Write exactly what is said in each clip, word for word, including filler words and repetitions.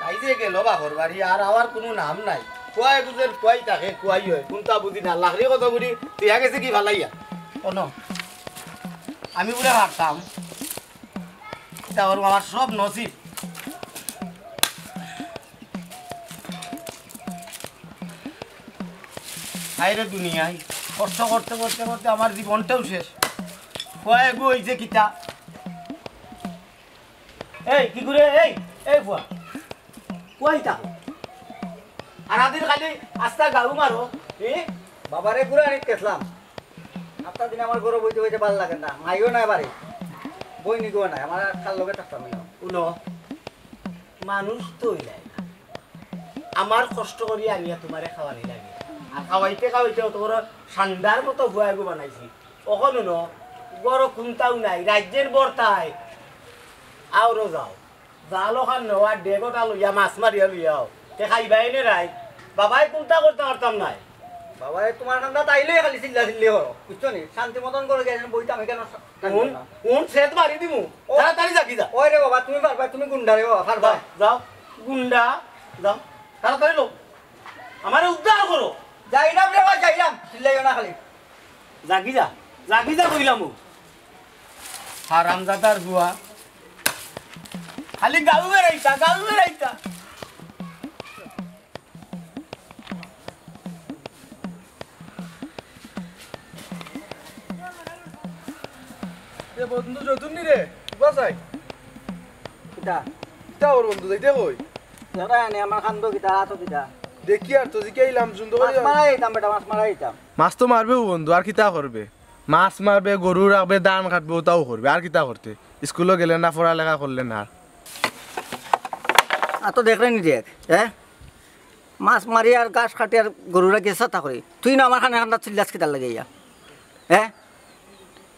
তাই যে গেল বাপর বাড়ি, আর আওয়ার কুনু নাম নাই। কুয়ায় বুঝেন, কুয়াই থাকে, কুয়াই হয়, কুনতা বুঝি না। লাকড়ি কত বুড়ি, তুই গেছে কি ফালাইয়া? কোনো আমি বুলে হারতাম, তা ওর আমার সব নসিব। হায়রে দুনিয়ায়, কষ্ট করতে করতে করতে আমার জীবনটাও শেষ। কয়েকগু হইছে কিতা? এই কি করে? এই, এই ফুয়া, কই থাকো? আর আদিন খালি আস্তা গাউ মারো। এ? বাবারে ঘুরে আনিত গেছলাম। আস্তা দিন আমার ঘরে বইতে বইতে ভালা লাগে না। মাইও নাই বাড়ি, বই নিগো নাই, আমার আর কার লগে থাকতাম না। উনো, মানুষ তো অইলাই না। আমার কষ্ট করি আনিয়া তোমারে খাওয়ানি লাগে। আর খাওয়াইতে খাওয়াইতে অত বড় সান্ডার মতো ফুয়াগু বানাইছি। অখন হুনো, ঘরো কুন্তাও নাই, রাজ্যের বর্তায়। আওরো যাও, জাল অখান নেওয়া, ডেগটা লইয়া, মাছ মারিয়া লইয়াও। তে খাইবায় নে রাইত। বাবায় কুন্তা করতে পারতাম নায়। বাবায় তোমার কান্দাত আইলেই খালি চিল্লা চিল্লি করো, বুঝছো নি? শান্তি মতন করে গেছেন, বইতে আমি কেন সা-, কান্দি হুন, না? হুন, সেত মারি দিমু। ও। তাড়াতাড়ি যাবি যা। ওই রে বাবা, তুমি পারবা, তুমি গুন্ডা রে বাবা, পারবা। যাও, যাও, গুন্ডা, যাও। তাড়াতাড়ি লো। আমারে উদ্ধার করো। যাইরাম রে বাবা, যাইরাম। চিল্লাইও না খালি। যাগি যা, যাগি যা কইলাম। ও হারামজাদার ফুয়া, খালি গাউ বেড়াইতা, গাউ বেড়াইতা। এ বন্ধু, যতুন নি রে, উবা চাই। কিতা? কিতা ওর বন্ধু, যাইতে কই? দাদা, এনে আমার কান্দো কিতা, আতো কিতা? দেখি আর তো জিকাইলাম, সুন্দর মাছ করি। মারা যাইতাম বেটা, মাছ মারা যাইতাম। মাছ তো মারবে ও বন্ধু, আর কিতা করবে? মাছ মারবে, গরু রাখবে, ধান কাটবে, ওটাও করবে, আর কিতা করতে? স্কুলও গেলে না, পড়ালেখা করলে না। আর তো দেখলে নি দেখ, হ্যাঁ? মাছ মারি আর ঘাস কাটি আর গরু রাখি সাতা করি। তুই না আমার কানে কান্দাত চিল্লাস কিতার লাগি ইয়া? হ্যাঁ?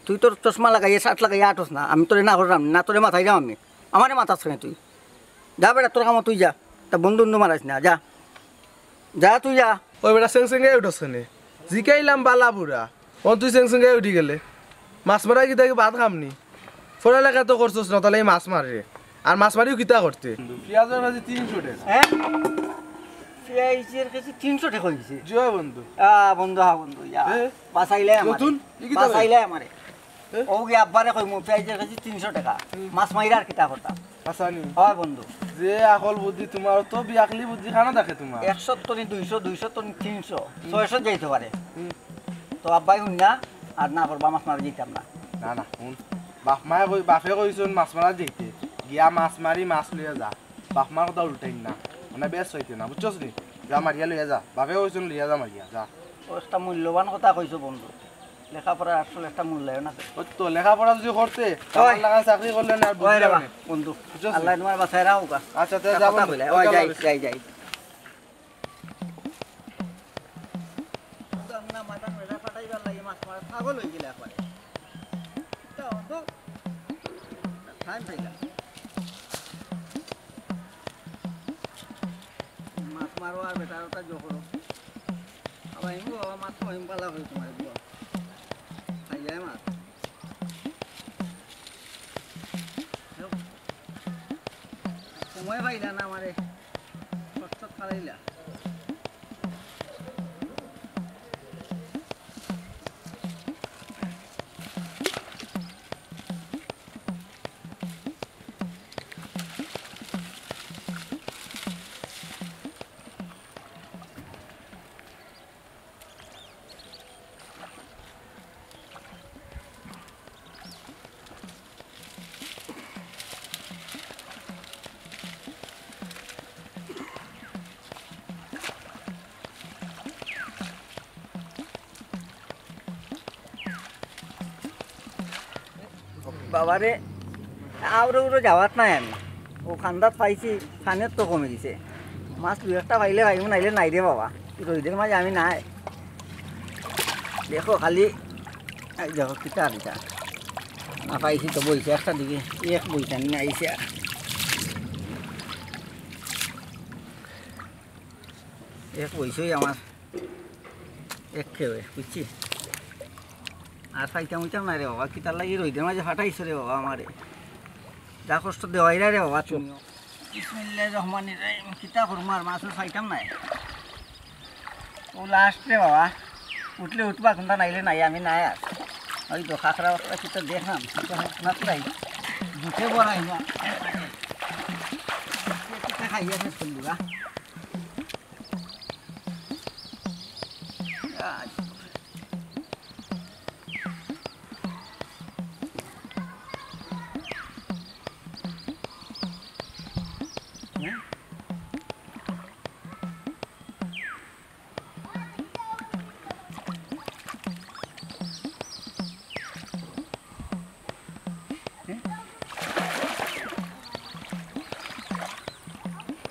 তুই তোর চশমা লাগাইয়া, শার্ট লাগাইয়া আটস না। আমি তোরে না করলাম, না তোরে মাথাইলাম আমি। আমারে মাথাস কেনে তুই? যা বেটা, তোর কামো তুই যা। তা বন্ধু বন্ধু মারাইস না, যা। যা তুই যা। ওই বেটা, সেং সেং গায়ে উঠস কেনে? জিকাইলাম বালা বুড়া। ও তুই সেং সেং গায়ে উঠি গেলে। মাছ মারা কিতা কি ভাত খামনি? পড়ালেখা তো করছস না, তাহলে এই মাছ মাররে। আর মাছ মারিও কিতা করতে? পিয়াজর কেজি তিনশো টেকা। হ্যাঁ? পিয়াজর কেজি তিনশো টেকা অইছে? জি অয় বন্ধু। আ, বন্ধু, হা বন্ধু, ইয়া। এ? বাঁচাইলে আমারে। নতুন? ই কিতা ভাই? বাঁচাইলে আমারে। এ? ও গিয়া আব্বারে কইমু, পিয়াজর কেজি তিনশো টেকা। হুম। মাছ মাইরা আর কিতা করতাম? আচ্ছা নি। অয় বন্ধু। যে আকল বুদ্ধি তুমার, অত বিয়াকলি বুদ্ধি কানো থাকে তুমার? একশো তনি দুইশো, দুইশো তনি তিনশো, হুম। ছয়শো যাইতে পারে। হুম। তো আব্বায় হুন না, আর না করবা, মাছ মারি যাইতাম না। না, না, হুন। বাপ মায়ে কই, বাপে কইছইন মাছ মারা যাইতে। গিয়া মাছ মারি, মাছ লইয়া যা। বাপ মার কথা উল্টাইন না। মানে বেশ অইতে না, বুঝছস নি? যা মারিয়া লইয়া যা। বাপে কইছইন লইয়া যা মারিয়া, যা। ও একটা মূল্যবান কথা কইছো বন্ধু। লেখাপড়ার আসলে একটা মূল্যায়ন আছে। ওই তো, লেখাপড়া যদি করতে, ওই। আমার লাগান চাকরি করলে না আর ওই বুঝলে রে বা, না। বন্ধু, বুঝছস নি? আল্লাহ তোমার বাঁচায় রাখুক। আচ্ছা, তে যা কথা বন্ধু। কইলে, ওই ওই যাই, যাবে। যাই, যাই। মাছ মারো আর বেটার ওটা জো করো। আবার এমনি বাবা মাছ তো এমনি পালা হয়ে তোমার এগুলো। খাই যায় মাছ। সময় পাইলা না আমারে। কষ্ট খালাইলা। বাবারে, আউরে উরে যাওয়াত নাই আমি। ও কান্দাত পাইছি, পানিও তো কমি গেছে। মাছ দুই একটা পাইলে পাইমু, নাইলে নাই রে বাবা। রইদের মাঝে আমি নাই। দেখো খালি, এই দেখো কিতা আর ইটা। না পাইছি তো বইছে একটা দিকে, এক বইছে নি আইছে আর। এক বইছে আমার, এক খেয়ে, বুঝছি? আর পাইতাম অইতাম নায় রে বাবা, কিতার লাগি রইদর মাঝে ফাটাইছো রে বাবা আমারে। যা কষ্ট দেওয়াইরা রে বাবা তুমি। বিসমিল্লাহির রহমানির রহিম। কিতা করমু আর, মাছ আর পাইতাম নায়। ও লাস্ট রে বাবা, উঠলে উঠবা, কুনটা নাইলে নাই, আমি নাই আর। ওই তো কাঁকড়া বাকড়া কিতা দেখলাম, কিতা নাতলাই, জুটে বড়াই না। কিতা খাইয়া শেষ করলি বা?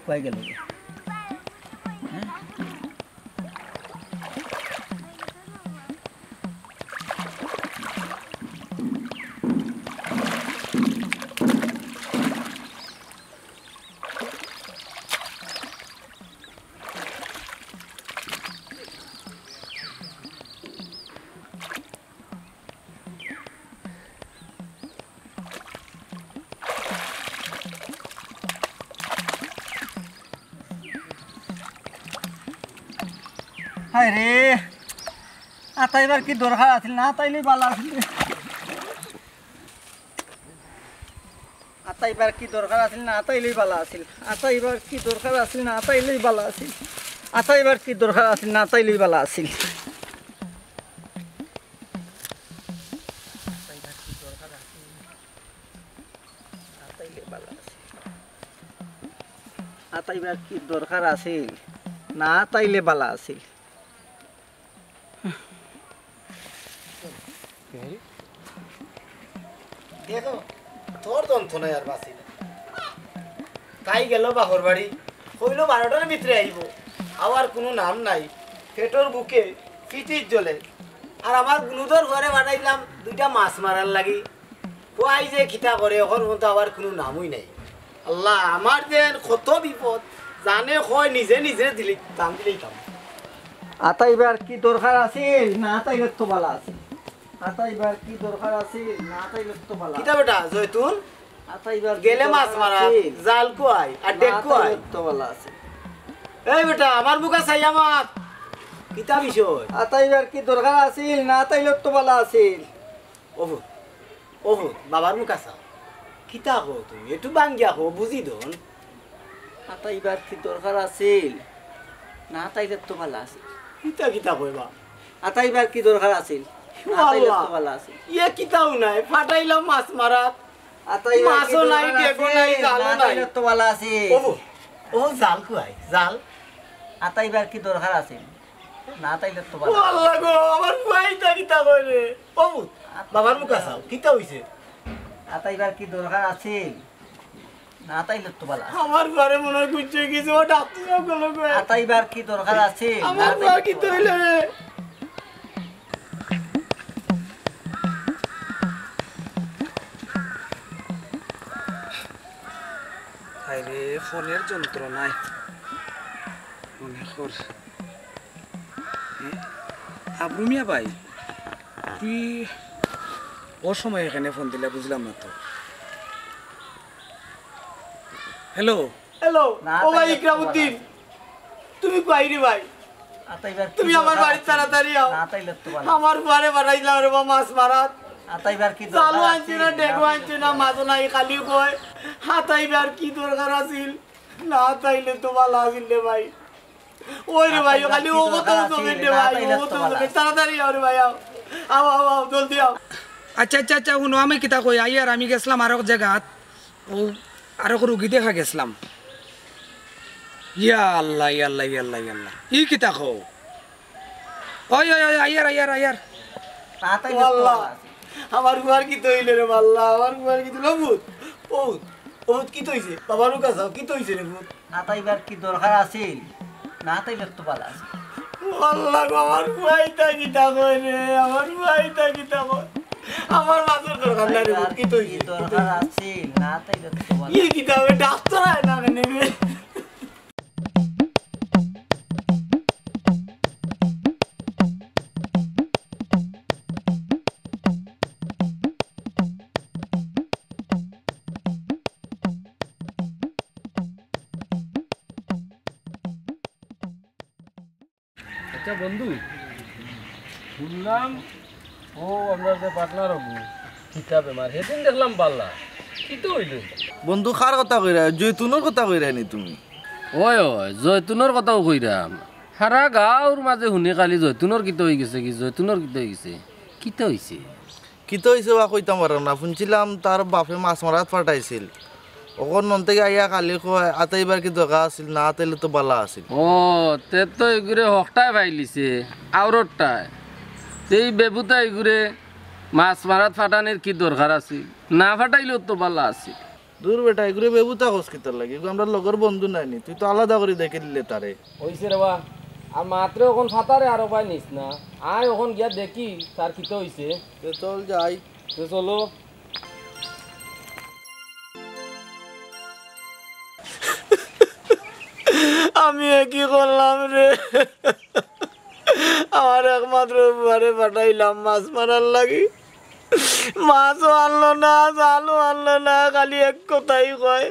কই গেল? হায় রে, আতাইবার কি দরকার আছিল? না আতাইলেই ভালা আছিল। আতাইবার কি দরকার আছিল? না আতাইলেই ভালা আছিল। আতাইবার কি দরকার আছিল? না আতাইলেই ভালা আছিল। আতাইবার কি দরকার আছিল? না আতাইলেই ভালা আছিল। আতাইলে ভালা আছিল। আতাইবার কি দরকার আছিল? না আতাইলে ভালা আছিল। দেখো, তোর যন্ত্রণায় আর বাঁচি না। তাই গেল বাপর বাড়ি, কইলো বারোটার ভিতরে আইবো, আওয়ার কুনু নাম নাই। পেটর ভুকে ফিটির জ্বলে। আর আমার গুনুদর ঘরে পাঠাইলাম দুইটা মাছ মারার লাগি, কই যে কিতা করে, অখন পর্যন্ত আওয়ার কুনু নামই নাই। আল্লাহ, আমার যে কত বিপদ, জানে কয় নিজে নিজে দিলি, দাম দিলেই দাম। আতাইবার কি দরকার আছিল? না আতাইলে তো ভালা আছিল। আতাইবার কি দরকার আছিল? না আতাইলে তো ভালা। কিতা বেটা, জয়তুন? আতাইবার কি গেলে মাছ দরকার মারা, আছিল? জাল কুয়াই, আর না ডেক কুয়াই। আতাইলে তো ভালা আছিল। এই বেটা, আমার মুখা চাইয়া মাত। কিতা বিষয়? আতাইবার কি দরকার আছিল? না আতাইলে তো ভালা আছিল। ওহো, ওহো, বাবার মুখা চাও। কিতা কও তুমি? একটু বাঙ্গিয়া কও, বুঝি দন। আতাইবার কি দরকার আছিল? না আতাইলে তো ভালা আছিল। কিতা কিতা কইবা? আতাইবার কি দরকার আছিল? না আতাইলে তো ভালা আছিল। ইয়ে কিতাও নাই, ফাটাইলাম মাছ মারাত। আতাইবার কি মাছও নাই, দরকার ডেকও নাই, আছিল? জালও না নাই। আতাইলে তো ভালা আছিল। ওহো, ও জাল কুয়াই, জাল। আতাইবার কি দরকার আছিল? না আতাইলে তো ও ভালা। আল্লাহ গো, আমার ফুয়া ইতা কিতা কয় রে? ও পুত, বাবার মুখা চাও, কিতা অইছে? আতাইবার কি দরকার আছিল? না আতাইলে তো ভালা। আমার ফুয়ারে মনে অয় কুচ্ছু কিছু, ও ডাক্তার অকল কয়। আতাইবার কি দরকার আছিল? আমার ফুয়া কিতা অইলো রে? হায় রে, ফোনের যন্ত্রণায় মনে কর। এ, আবরু মিয়া ভাই, তুই অসময়ে কেনে ফোন দিলে বুঝলাম না তো। হ্যালো। হ্যালো, না, ও ভাই তাইলে তো ইকরামুদ্দিন, ভালা। তুমি কই রে ভাই? আতাইবার কি তুমি আমার দরকার বাড়িত আছে? তাড়াতাড়ি আও। না, তাইলে তো ভালা। আমার ফুয়ারে পাঠাইলাম রে বা মাছ মারাত। আতাইবার কি দরকার জালও আছে? আনছে না, না, ডেকও তাইলে আনছে তো না, ভালা। মাছও নাই, খালি কয়। আতাইবার কি দরকার আছিল? না আতাইলে তো ভালা আছিল রে ভাই। ওই রে ভাই, আতাইবার খালি কি ও কত দরকার আছে? জমিন রে না ভাই, আতাইলে ও তো কত ভালা। জমিন। তাড়াতাড়ি আও রে ভাই, আও। আও, আও, আও, জলদি আও। আচ্ছা, আচ্ছা, আচ্ছা, হুনো, আমি কিতা কই, আইয়ার আমি গেছলাম আরক জাগাত, ও আরক রুগী দেখা গেছলাম। ইয়া আল্লাহ, ইয়া আল্লাহ, ইয়া আল্লাহ, ইয়া আল্লাহ। ই কিতা কও? ওই, ওই, ওই, আইয়ার, আইয়ার, আইয়ার। তাড়াতাড়ি ও আল্লাহ, আমার ফুয়ার কিতা অইলো রে আল্লাহ, আমার ফুয়ার কিতা অইলো? ও পুত, ও পুত, ও পুত, কিতা অইছে? বাবার মুখা চাও, কিতা অইছে রে পুত? আতাইবার কি দরকার আছিল? না আতাইলে তো ভালা আছিল। ও আল্লাহ গো, আমার ফুয়া ইতা কিতা কয় রে, আমার ফুয়া ইতা কিতা কয়? আমার মাছর দরকার নাই রে পুত, আতাইবার কিতা অইছে? কি দরকার আছিল? না আতাইলে তো ভালা। ই কিতা অয়, ডাক্তার আয় না কেনে রে? আচ্ছা বন্ধু, শুনলাম ও আমরা যে পার্টনার হবো, কিতা বেমার? সেদিন দেখলাম বালা, কিতা অইল? বন্ধু, কার কথা কইরা? জৈতুনর কথা কইরায় নি তুমি? ওই ওই, জৈতুনর কথাউ কইরাম। হারা গাঁওর মাঝে হুনি খালি জৈতুনর কিতা অইগেছে, কি জৈতুনর কিতা অইগেছে, কিতা অইছে? কিতা অইছে বা কইতাম পাররাম না। হুনছিলাম তার বাফে মাছ মারাত পাঠাইছিল। অখন নন থাকি আইয়া খালি কয়, "আতাইবার কি দরকার আছিল? না আতাইলে তো বালা আছিল।" ও, তে তো ইগুরে হকটায় পাইলিছে, আওরটায়। তে ই বেবুতা ইগুরে মাছ মারাত পাঠানির কি দরকার আছিল? না পাঠাইলেও তো বালা আছিল। দূর বেটা, ইগুরে বেবুতা কস কিতার লাগি? ইগু আমরার লগর বন্ধু নায় নি, তুই তো আলাদা করি দেখিলিলে তারে। অইছে রে বা, আর মাতরে অখন ফাতারে আর উপায় নিস না। আয় অখন গিয়া দেখি তার কিতা অইছে। তে চল যাই। তে চলো। আমি এ কি করলাম রে? আমার একমাত্র ফুয়ারে পাঠাইলাম মাছ মারার লাগি, মাছও আনলো না, জালও আনলো না, খালি এক কথাই কয়,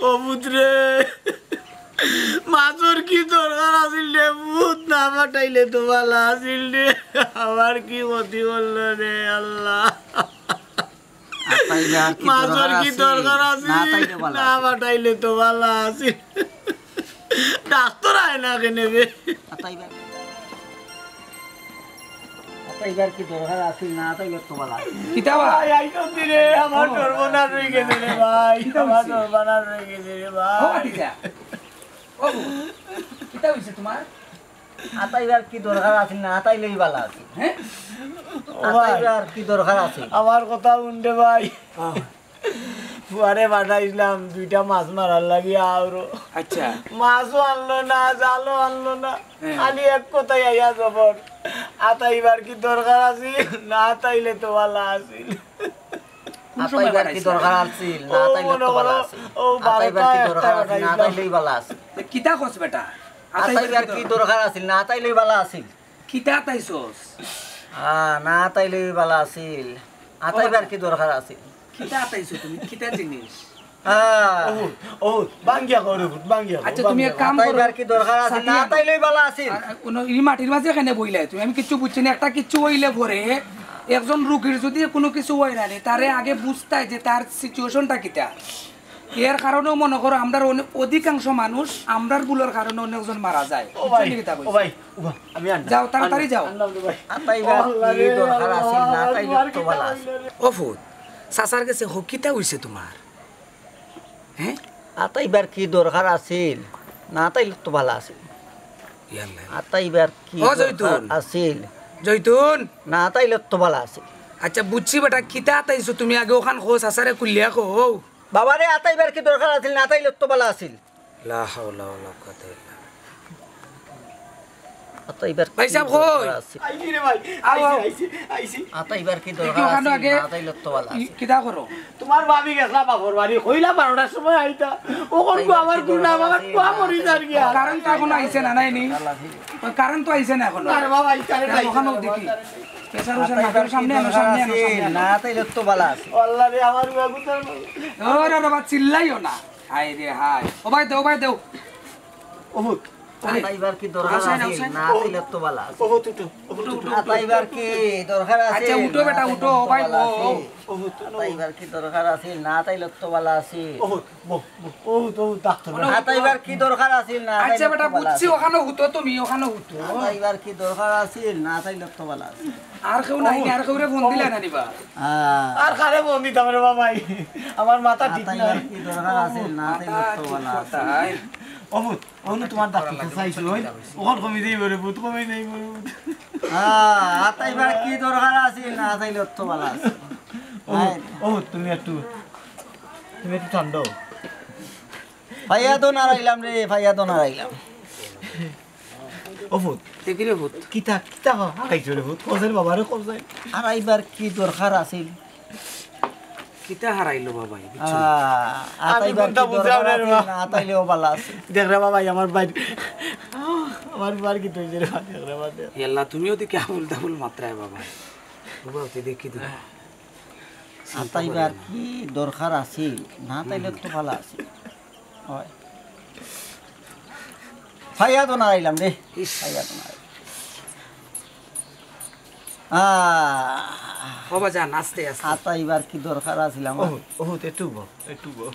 "ও পুত রে, মাছর কি দরকার আছিল রে পুত, না পাঠাইলে তো বালা আছিল রে, আমার কি ক্ষতি করলো রে আল্লাহ।" আতাইবার কি মাছর দরকার কি আছে? দরকার আছে? না আতাইলে বালা না আছে। পাঠাইলে তো বালা আছে। ডাক্তার আয় না কেনে বে? আতাইবার, আতাইবার কি দরকার আছে? না আতাইলে তো বালা আছে। কিতা বা? ভাই, আইসো দিনে, আমার ও, সর্বনাশ হয়ে গেছে রে ভাই। কিতা আমার হইছে? সর্বনাশ হয়ে গেছে রে ও ভাই। ভাতিজা, ও বউ, কিতা হইছে তোমার? আতাইবার কি দরকার আছিল? না আতাইলেই বালা আছিল। হ্যাঁ? ও ভাই, আতাইবার কি দরকার আছিল? আমার কথা হুন রে ভাই। হ্যাঁ। ফুয়ারে পাঠাইছিলাম দুইটা মাছ মারার লাগি আওরো। আচ্ছা। মাছও আনলো না, জালও আনলো না। হ্যাঁ। খালি এক কথাই আইয়া জবর। আতাইবার কি দরকার আছিল? না আতাইলে তো বালা আছিল। কোন সময় আতাইবার কি পাঠাইছিলা? দরকার আছিল? না ও আতাইলে মনে তো বালা করো, আছিল। ও আতাইবার কি বারোটা দরকার একটা আছিল? না পাঠাইছিলাম। আতাইলেই বালা আছিল। তে কিতা কস বেটা? আতাইবার আতাইবার কি কি দরকার? দরকার আছিল? না আতাইলেই বালা আছিল। কিতা আতাইছস? আহ, না আতাইলেই বালা আছিল। আতাইবার কি দরকার আছিল? কিতা আতাইছো তুমি? কিতা জিনিস? আহ। ও, ও, বাঙ্গিয়া করো, বাঙ্গিয়া করো, আচ্ছা, তুমি এক বাঙ্গিয়া করো। কাম করো। আতাইবার কি দরকার আছিল? না সাদিয়া। আতাইলেই বালা আছিল। আর, আর, কোনো ই মাটির মাঝে কেনে বইলায় তুমি? আমি কিচ্ছু বুঝছি না। একটা কিচ্ছু অইলে পরে একজন রুগীর যদি কোনো কিছু অয় না রে, তারে আগে বুঝতায় যে তার সিচুয়েশনটা কিতা। এর কারণেও মনে করো আমরার অনে-, অধিকাংশ মানুষ আমরার ভুলর কারণে অনেকজন মারা যায়। ও বুঝছো ভাই, নি কিতা ও কইছি? ভাই, ও ভাই, আমি আনলাম। যাও, তাড়াতাড়ি আনলাম, যাও। আনলাম রে ভাই। আতাইবার ও আল্লাহ কি রে, দরকার আল্লাহ, আছিল? না আমার আতাইলে দুয়ার তো কিতা বালা আছিল। অইলো রে? ও ফুত, চাচার গেছে হো, কিতা অইছে তোমার? হ্যাঁ? আতাইবার কি দরকার আছিল? না আতাইলে তো বালা আছিল। ইয়াল্লা। আতাইবার কি ও দরকার জৈতুন। আছিল? জৈতুন। না আতাইলে তো বালা আছিল। আচ্ছা, বুঝছি বেটা, কিতা আতাইছো তুমি? আগে অখান কও, চাচারে খুলিয়া কও। বাবারে, আতাইবার কি দরকার আছিল? না আতাইলে তো বালা আছিল। লা হাওলা ওয়ালা কুওয়াতা ইল্লা বিল্লাহ। আতাইবার কি ভাই সাহেব, কই? দরকার আছিল? আইছি রে ভাই, আও, আইছি, আও। আইছি, আইছি। আতাইবার কি একটু দরকার ওখানো আছিল? আগে না আতাইলে তো বালা আছিল। কিতা করো? তোমার ভাবি গেছলা বাপর বাড়ি, কইলা বারোটার সময় আইতা। অখন কো আমার গুন্ডা বাবা কুয়া মরি যার গিয়া। কারণ তো এখনো আইছে না, নাই নি? ওই কারণ তো আইছে না এখনো। আরে বাবা, আইছে, আরে আইছে, ওখানো আরে দেখি। বাবা, আরে আইছে। প্রেশার উশার না, আতাইবার কি সামনে আনো, দরকার সামনে আনো, আছিল? সামনে আনো। না আতাইলে তো বালা আছিল। আল্লাহ রে, আমার গুয়া গুতার। ওরে বাবা, চিল্লাইও না। হায় রে হায়। ও ভাই দেও, ও ভাই দেও। ওহুত। আরে, আতাইবার কি দরকার হুসাইন, আছিল? হুসাইন। না আতাইলে তো বালা আছিল। ওহুত, উঠো, ওহুত, উঠো। আতাইবার কি দরকার আছিল? আচ্ছা, উঠো বেটা, উঠো, ভাই, ও, ও। ওহুত, উঠো। আতাইবার কি দরকার আছিল? না আতাইলে তো বালা আছিল। ওহুত, বহ, বহ, ওহুত, ওহুত, ডাক্তার। আতাইবার কি দরকার আছিল? না আচ্ছা আতাইলে বেটা, তো বালা বুঝছি, আছিল। ওখানো হুতো তুমি, ওখানো হুতো। আতাইবার কি দরকার আছিল? না আতাইলে তো বালা আছিল। আর কেউ নাই, আর কেউরে ফোন দিলা না নিবা? হ্যাঁ। আর কারে ফোন দিতাম রে বাবাই? আমার মাথা ঠিক নাই। আতাইবার কি দরকার আছিল? না আতাইলে তো বালা আছিল। ওহুত। অনু তোমার ডাক্তার তো চাইছো, ওই? ওখান কমি যাইব রে পুত, কমি যাইব রে পুত। হ্যাঁ, আতাইবার কি দরকার আছিল? না আতাইলে তো বালা আছিল। ও, হায়। ও, তুমি একটু, তুমি একটু ঠান্ডা হও। ফাইয়া তো নারাইলাম রে, ফাইয়া তো নারাইলাম। ও পুত। দেখি রে পুত। কিতা, কিতা হ-, হারাইছো রে পুত? কসের বাবা রে, কসের? আতাইবার কি দরকার আছিল? কিতা হারাইলো বাবা, এই বুঝছো? আহ, আমি আতাইবার কোনটা কি বুঝলাম দরকার না রে আছিল? মা। না আতাইলেও বালা আছে। দেখ রে বাবা, আমার ভাই, আহ, আমার ভাই কি তৈরি রে, দেখ রে বাবা, দেখ। এ আল্লাহ, তুমিও তো কি আবুল তাবুল মাত্রায় বাবা। বাবা, তুই দেখি তো। আতাইবার কি দরকার আছিল? না আতাইলে তো বালা আছিল। হয়। ফাইয়া তো নাড়াইলাম রে। ইস। ফাইয়া তো নাড়াইলাম। আহ, বাবা যান, আস্তে আস্তে। আতা, এবার কি দরকার আছিল আমার? ওহু, ওহু, একটু বও, একটু বও।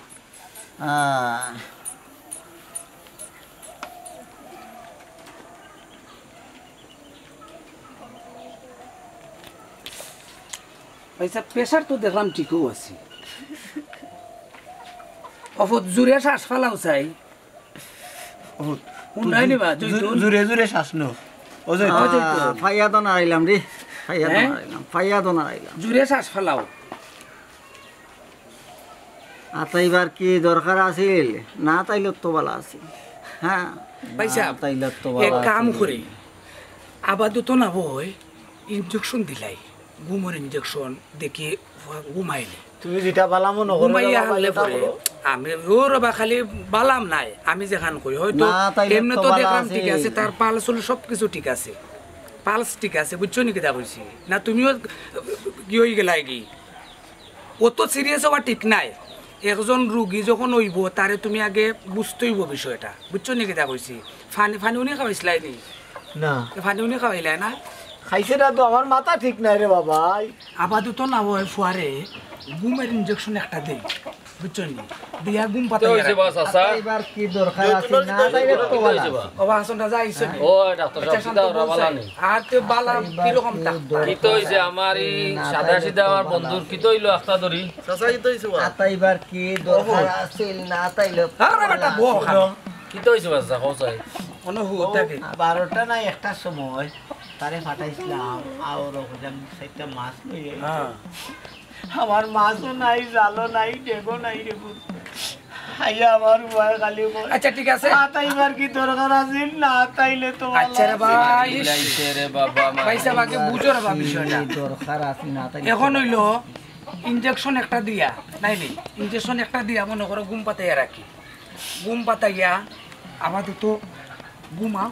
আহ। ভাইসাব, প্রেশার তো দেখলাম ঠিকউ আছে। অফত জুরে শ্বাস ফালাও চাই। ওহু, হুন্ডাই নিবা, জু-, জুরে জুরে শ্বাস নো। ও জুরে। আহ, ফাইয়া তো নাড়াইলাম রে। ফাইয়া তো হ্যাঁ? নাড়াইলাম। ফাইয়া তো নাড়াইলাম। জুরে শ্বাস ফালাও। আতা, এবার কি দরকার আছিল? না তাইলে তো বালা আছিল। হ্যাঁ। ভাইসাব, না তাইলে তো বালা আছিল। এক কাম করি, আপাতত না বয়, ইনজেকশন দিলাই, ঘুমর ইনজেকশন, দেখি ঘুমাইনি। তুমি যেটা বালা মনো করো, ঘুমাইয়া বাবা, হারলে এটা পরে করো। আমি ওর বা খালি বালাম নাই, আমি যেখান কই হয়তো না তাইলে এমনি তো তো বালা দেখলাম আছে। ঠিক আছে, তার পালস হলো সব কিছু ঠিক আছে, পালস ঠিক আছে, বুঝছো নি কিতা কইছি? না তুমিও কি হয়ে গেলাই কি? অত সিরিয়াস হওয়া ঠিক নাই। একজন রুগী যখন অইবো, তারে তুমি আগে বুঝতে অইবো বিষয়টা। বুঝছো নি কিতা কইছি? ফানি, ফানি উনি খাওয়াইছিলাই নি? না। তো ফানি উনি খাওয়াইলাই না? খাইছে না তো, আমার মাথা ঠিক নাই রে বাবা। আপাতত না হয় ফুয়ারে ঘুমের ইনজেকশন একটা দেই। বুঝছো নি? দিয়া ঘুম পাতা তো হইছে বাস, আচ্ছা। এবার কি দরকার আছে? না তাইলে তো বালা আছে। ও বা হাসন রাজা আইছো নি? ও, ডাক্তার সাহেব, আচ্ছা, শান্ত সিধা ওরা বলছে। বালা নি। আর তো বালা কিরকম তা? কিতা হইছে? আমার এই সাদা সিধা আমার বন্ধুর কিতা হইলো আখতা ধরি? চাচা, কিতা হইছে বা? আতাইবার কি দরকার আছিল? না তাইলে আরে বেটা, বউ খানো। কিতা হইছে বা, চাচা, কও চাই। মনে হো, ও, তাকে। বারোটা না একটার সময় তারে পাঠাইছিলাম, আওরো কইলাম, চাইরটা মাছ লই আইতে। হ্যাঁ। আমার মাছও নাই, জালও নাই, ডেগও নাই রে পুত। আইয়া আমার উপায় খালি কয়। আচ্ছা, ঠিক আছে। আতাইবার কি দরকার আছিল? না আতাইলে তো ভালা আছিল। আচ্ছা রে ভাই। মিলাইছে রে বাবা, ভাই সাহেব, আগে বুঝো রে বাবা বিষয়টা। দরকার আছে না তাই। এখন হইলো ইনজেকশন একটা দিয়া, নাই নি, ইনজেকশন একটা দিয়া মনে করো ঘুম পাতাইয়া রাখি। ঘুম পাতাইয়া আপাতত ঘুমাও,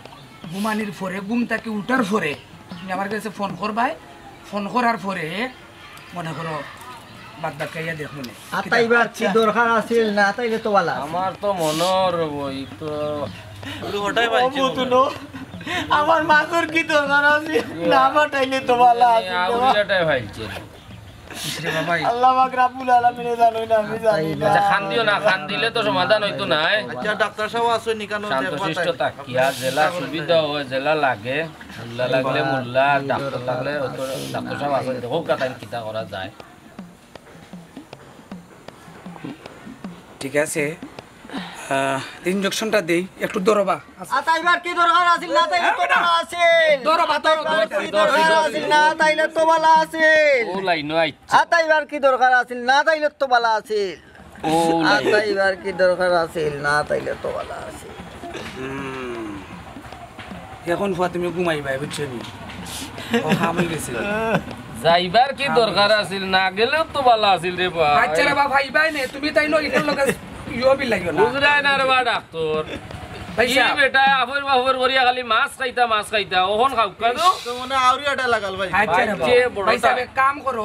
ঘুমানির পরে, ঘুম থাকি উঠার পরে তুমি আমার কাছে ফোন করবায়, ফোন করার পরে মনে করো বাদ বাকি আইয়া দেখমু নে। আতাইবার কি দরকার আছিল? না আতাইলে তো বালা আছিল। আমার তো মনে অর বই তো ওটাই ভাই ছিল। আমার মাছর কি দরকার আছিল? না পাঠাইলে তো বালা আছিল। আউলিয়াটাই ভাইছে। ইসরে বাবাই। আল্লাহ পাক রাব্বুল আলামিনে জানইন, আমি জানি না। আচ্ছা, কান্দিও না, কান্দিলে তো সমাধান হইতো নায়। আচ্ছা, ডাক্তার সাহেব আছইন নি কেন? শান্তশিষ্ট থাকিয়া যেলা সুবিধা অয়, যেলা লাগে, মোল্লা লাগলে মোল্লা, ডাক্তার লাগলে হয়তো ডাক্তার সাহেব আছইন, দেখউক্কা তাইন কিতা করা যায়। ঠিক আছে, আহ, ইনজেকশনটা দেই, একটু ধরবা। আতাইবার কি দরকার আছিল? না তাইলে তো বালা আছিল। ধরবা, ধরো, ধরো, আতাইবার কি দরকার আছিল? না তাইলে তো বালা আছিল। ও লাইনও আইছে। আতাইবার কি দরকার আছিল? না তাইলে তো বালা আছিল। ও লাইন। আতাইবার কি দরকার আছিল? না তাইলে তো বালা আছিল। হুম। এখন ফুয়া তুমি ঘুমাইবায়, বুঝছো নি? ও, কাম হয়ে গেছে। যাইবার কি দরকার আছিল? না গেলেও তো বালা আছিল রে ভাই। আচ্ছা রে বাবা, ভাই, ভাই নে, তুমি তাই নয়, ইটার লগে ইয়ো বিল লাগিও না। বুঝরায় না রে বা ডাক্তার। ভাই ই সাহেব। বেটা আফর বাফর করিয়া খালি মাছ খাইতা, মাছ খাইতা, অখন খাউক্কা তো। তো মনে আউরি আটা লাগাল ভাই। আচ্ছা রে ভাই, বাবা। যে বড়টা। ভাই সাহেব, এক কাম করো,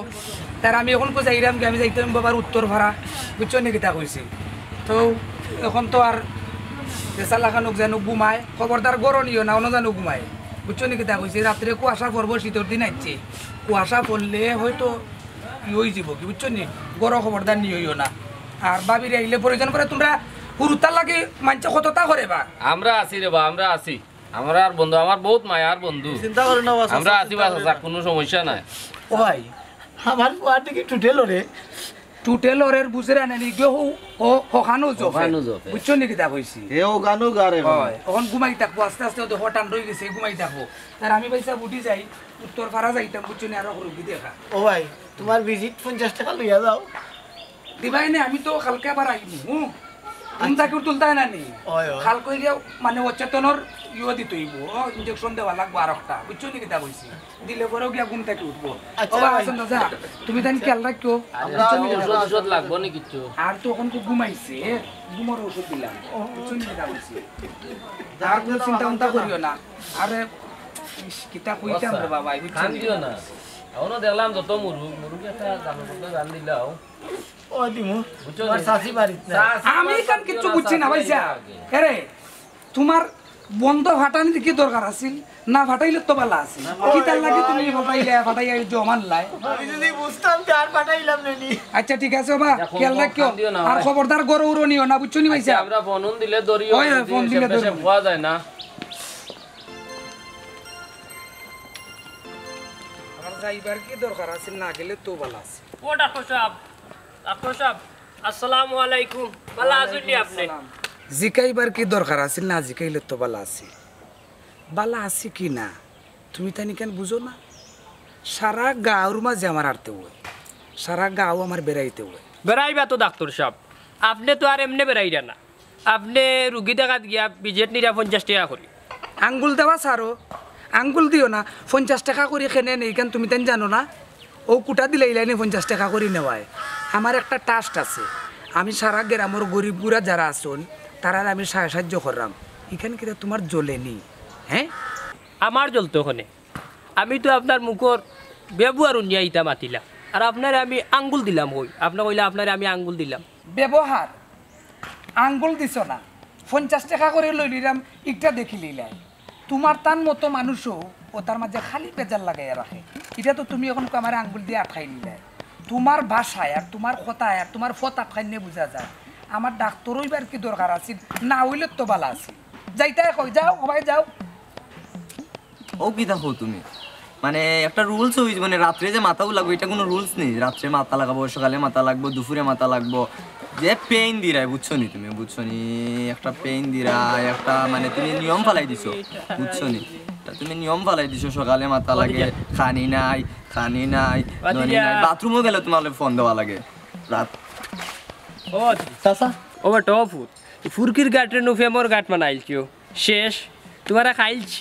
তার আমি এখন কো যাইরাম কি, আমি যাইতাম বাবার উত্তর ভাড়া, বুঝছো নি কিতা কইছি? তো এখন তো আর দেশালা খানুক যেন ঘুমায়, খবরদার গরম নিও না, অন্য যেন ঘুমায়, বুঝছো নি কিতা কইছি? রাত্রে কুয়াশা পড়বো, শীতর দিন আইছে, কুয়াশা পড়লে হয়তো ই হয়ে যাবো কি, বুঝছো নি? গরম খবরদার নিও না। আর ভাবিরে আইলে প্রয়োজন পড়ে তোমরা হুরুতার লাগি মানছে কতটা করে বা। আমরা আছি রে বা, আমরা আছি। আমরা আর বন্ধু, আমার বহুত মায়ার বন্ধু। চিন্তা করো না, বাস, আমরা আছি, চিন্তা বাস, করো না। কোনো সমস্যা নাই। ও ভাই, আমার ফুয়ার দিকে টুটে লড়ে। টুটে লড়ের বুঝে রানে নি গিয়ে হো-, হো-, হকানো জপে। হকানো জপে। বুঝছো নি কিতা কইছি? এ ও গানো গারে এখন। হয়, এখন ঘুমাই থাকবো, আস্তে আস্তে ওদের হঠাৎ রয়ে গেছে, ঘুমাই থাকবো। আর আমি ভাই সাহেব উঠি যাই, উত্তর পাড়া যাইতাম, বুঝছো নি, আরো রুগী দেখা। ও ভাই, তোমার ভিজিট পঞ্চাশ টাকা লইয়া যাও। দিবাই নে, আমি তো কালকে আবার আইমু, হুম? তুমি আচ্ছা। তাকে তুলতায় না নি? ওই, ওই। কালকে গিয়ে মানে অচেতনর ইয়ে দিতে হইব, ইঞ্জেকশন দেওয়া লাগবো আর একটা, বুঝছো নি কিতা কইছি? দিলে পরেও গিয়া ঘুম থাকি উঠবো। আচ্ছা, ও বা ভাই। হাসান দাদা, তুমি তাই খেয়াল রাখিও। আরে, বুঝছো নি কিতা ঔষধ, কইছি? ঔষধ লাগবো নি কিচ্ছু? আর তো এখন খুব ঘুমাইছে, ঘুমর ঔষধ দিলাম, বুঝছো নি কিতা কইছি? আর কোনো চিন্তা ভাবনা করিও না। আরে, ইস, কিতা কইতাম রে বাবা, বুঝছো নি? কান্দিও না। এখনো দেখলাম যত মুরুগ, মুরুগ একটা জানো কত জান দিলাও। ও দিমু, বুঝছো তোমার নি? চাচি বাড়িত না। চাচি আমি বাড়িত এখান কিচ্ছু না, বুঝছি না, চাচি ভাই সাহেব। বাড়িত আগে। এরে, তোমার বন্ধ ফাটানির কি দরকার আছিল? না ফাটাইলে তো ভালা আছিল। কিতার লাগি তুমি ফাটাইলে, ফাটাইয়া এই জমান লাই? আমি যদি বুঝতাম, তে আর ফাটাইলাম না নি। আচ্ছা, ঠিক আছে বাবা, দেখো, খেয়াল রাখিও। আর খবরদার গরু উড়ো নিও না, বুঝছো নি ভাই সাহেব? আমরা ফোন দিলে ধরিও, ওই, ওই, যদি ফোন দিলে ধরিও। খোয়া যায় না। আমার যাইবার কি দরকার আছিল? না গেলে তো ভালা আছিল। ও ডাক্তার সাহেব, ডাক্তার সাহেব, আসসালামু আলাইকুম। ভালা আছেন নি আপনি? জিকাইবার কি দরকার আছিল? না জিকাইলে তো ভালা আছিল। ভালা আছি কি না, তুমি তানি কেন বুঝো না? সারা গাঁওর মাঝে আমার আটতে হয়, সারা গাঁও আমার বেড়াইতে হয়। বেড়াইবা তো ডাক্তার সাহেব, আপনি তো আর এমনে বেড়াইরা না, আপনি রুগী দেখাত গিয়া ভিজিট নিরা পঞ্চাশ টেকা করি। আঙ্গুল দেওয়া ছাড়ো, আঙ্গুল দিও না। পঞ্চাশ টেকা করি কেনে নেই কেন, তুমি তাই জানো না? ও কুটা দিলে ইলাইনি পঞ্চাশ টেকা করি নেওয়ায়। আমার একটা ট্রাস্ট আছে, আমি সারা গ্রামর গরিব গুড়া যারা আছইন, তারার আমি সাহায্য কররাম। ইখান কিতা তোমার জ্বলেনি? হ্যাঁ, আমার জ্বলতো কেনে? আমি তো আপনার মুখর ব্যবহার উনিয়া ইতা মাতিলাম, আর আপনারে আমি আঙ্গুল দিলাম। কই, আপনি কইলা আপনারে আমি আঙ্গুল দিলাম। ব্যবহার আঙ্গুল দিছ না, পঞ্চাশ টেকা করি লইলিরাম, একটা দেখি লিলাই। তোমার তান মতো মানুষও ও তার মাঝে খালি বেজার লাগাইয়া রাখে। এটা তো তুমি এখন আমারে আঙ্গুল দিয়া আটকাই নিলাই। তোমার ভাষায় আর তোমার কথায় আর তোমার ফত আটকাইনে বুঝা যায়। আমার ডাক্তার অইবার কি দরকার আছিল? না অইলে তো ভালা আছিল। যাইতায় কই, যাও, সবাই যাও। ও কিতা কও তুমি? মানে, একটা রুলস অইছে, মানে, রাত্রে যে মাথাও লাগবো, এটা কোনো রুলস নেই। রাত্রে মাথা লাগাবো, সকালে মাথা লাগবো, দুপুরে মাথা লাগবো। যে পেইন দিরায়, বুঝছো নি তুমি? বুঝছো নি? একটা পেইন দিরায়, একটা, মানে, তুমি নিয়ম ফালাই দিছো, বুঝছো নি? এটা তুমি নিয়ম ফালাই দিছো, সকালে মাথা লাগে, খানি নাই, খানি নাই, ননি নাই, বাথরুমও গেলে তোমার ফোন দেওয়া লাগে। রাত ও চাচা, ও বেটা, ও ফুত, ফুরকির গাটরে নু ফেমর গাট বানাইলছিও। শেষ, তোমারা খাইলছ।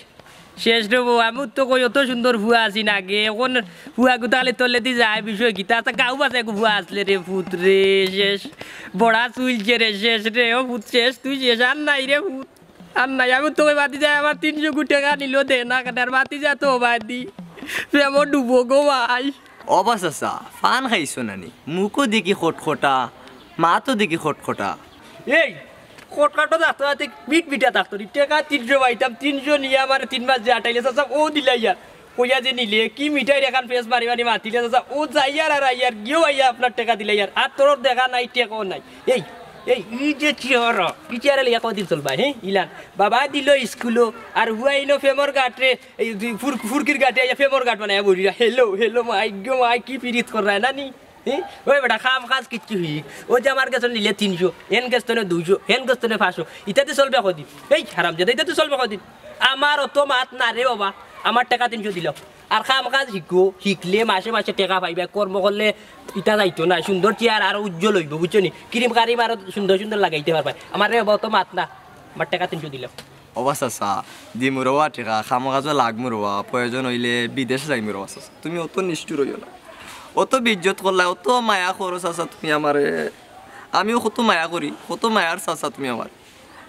শেষ রে বউ, আমি তো কই অত সুন্দর ফুয়া আছি না আগে, এখন ফুয়া গুতা খালি তলেদি যায়, বিষয় কিতা? আচ্ছা, গাঁও বাসে এক ফুয়া আসলে রে ফুত রে, শেষ। বড়া চুইলছে রে, শেষ রে, ও ফুত শেষ, তুই শেষ, আর নাই রে ফুত, আর নাই। আমি তো কই বাতি যায়, আমার তিনশো কোটি টেকা নিল দে না, কাটার বাতি যা তো বাদি, প্রেমো ডুবো গো ভাই। ও বা চাচা, পান খাইছো না নি? মুখও দেখি খটখটা, মাতও দেখি খটখটা। এই, খটখটা থাকতো, থাকতো, মিট মিটা থাকতো নি। টেকা তিনশো পাইতাম, তিনশো নিয়া আমারে তিন মাস যে আটাইলে, চাচা, ও দিলাইয়ার। কইয়া যে নিলে, কি মিঠাইর এখান ফেস মারি মারি মাতিলে, চাচা, ও যাইয়ার আর আইয়ার, গিয়েও আইয়া আপনার টেকা দিলাইয়ার। আর তোর দেখা নাই, টেকাও নাই। এই, এই, ই যে চেহারা, ই চেহারা লইয়া কদিন চলবা, হে? ইলান। বাবা দিল স্কুলো, আর হুয়াইনো ফেমর গাটরে, এই ফুর-, ফুরকির গাটে আইয়া ফেমর গাট বানাইয়া বলিরা, "Hello, hello, মাই গো মাই, কি পিরিত কররায় না নি?" হে? ওই বেটা, কাম কাজ কিচ্ছু হিক। ও যে আমার গেছে নিলে তিনশো, এন গেছে তনে দুইশো, এন গেছে তনে পাঁচশো। ইতাতে চলবে কদিন? এই হারামজাদা, ইতাতে চলবে কদিন? আমার অত মাত না রে বাবা, আমার টেকা তিনশো দিলাও। আর কাম কাজ হিকো, হিকলে মাসে মাসে টেকা পাইবা, কর্ম করলে ইতা যাইতো না, সুন্দর চেহারা আরো উজ্জ্বল অইবো, বুঝছো নি? ক্রিম কারিম আরো সুন্দর সুন্দর লাগাইতে পারবা। আমার রে বাবা অত মাত না, আমার টেকা তিনশো দিলাও। ও বা চাচা, দিমু রে বা টেকা, কামো কাজো লাগমু রে বা, প্রয়োজন অইলে বিদেশ যাইমু রে বা চাচা। তুমি অত নিষ্ঠুর অইও না, অত বেইজ্জত করলায়, অত মায়া করো চাচা তুমি আমারে। আমিও কত মায়া করি, কত মায়ার চাচা তুমি আমার।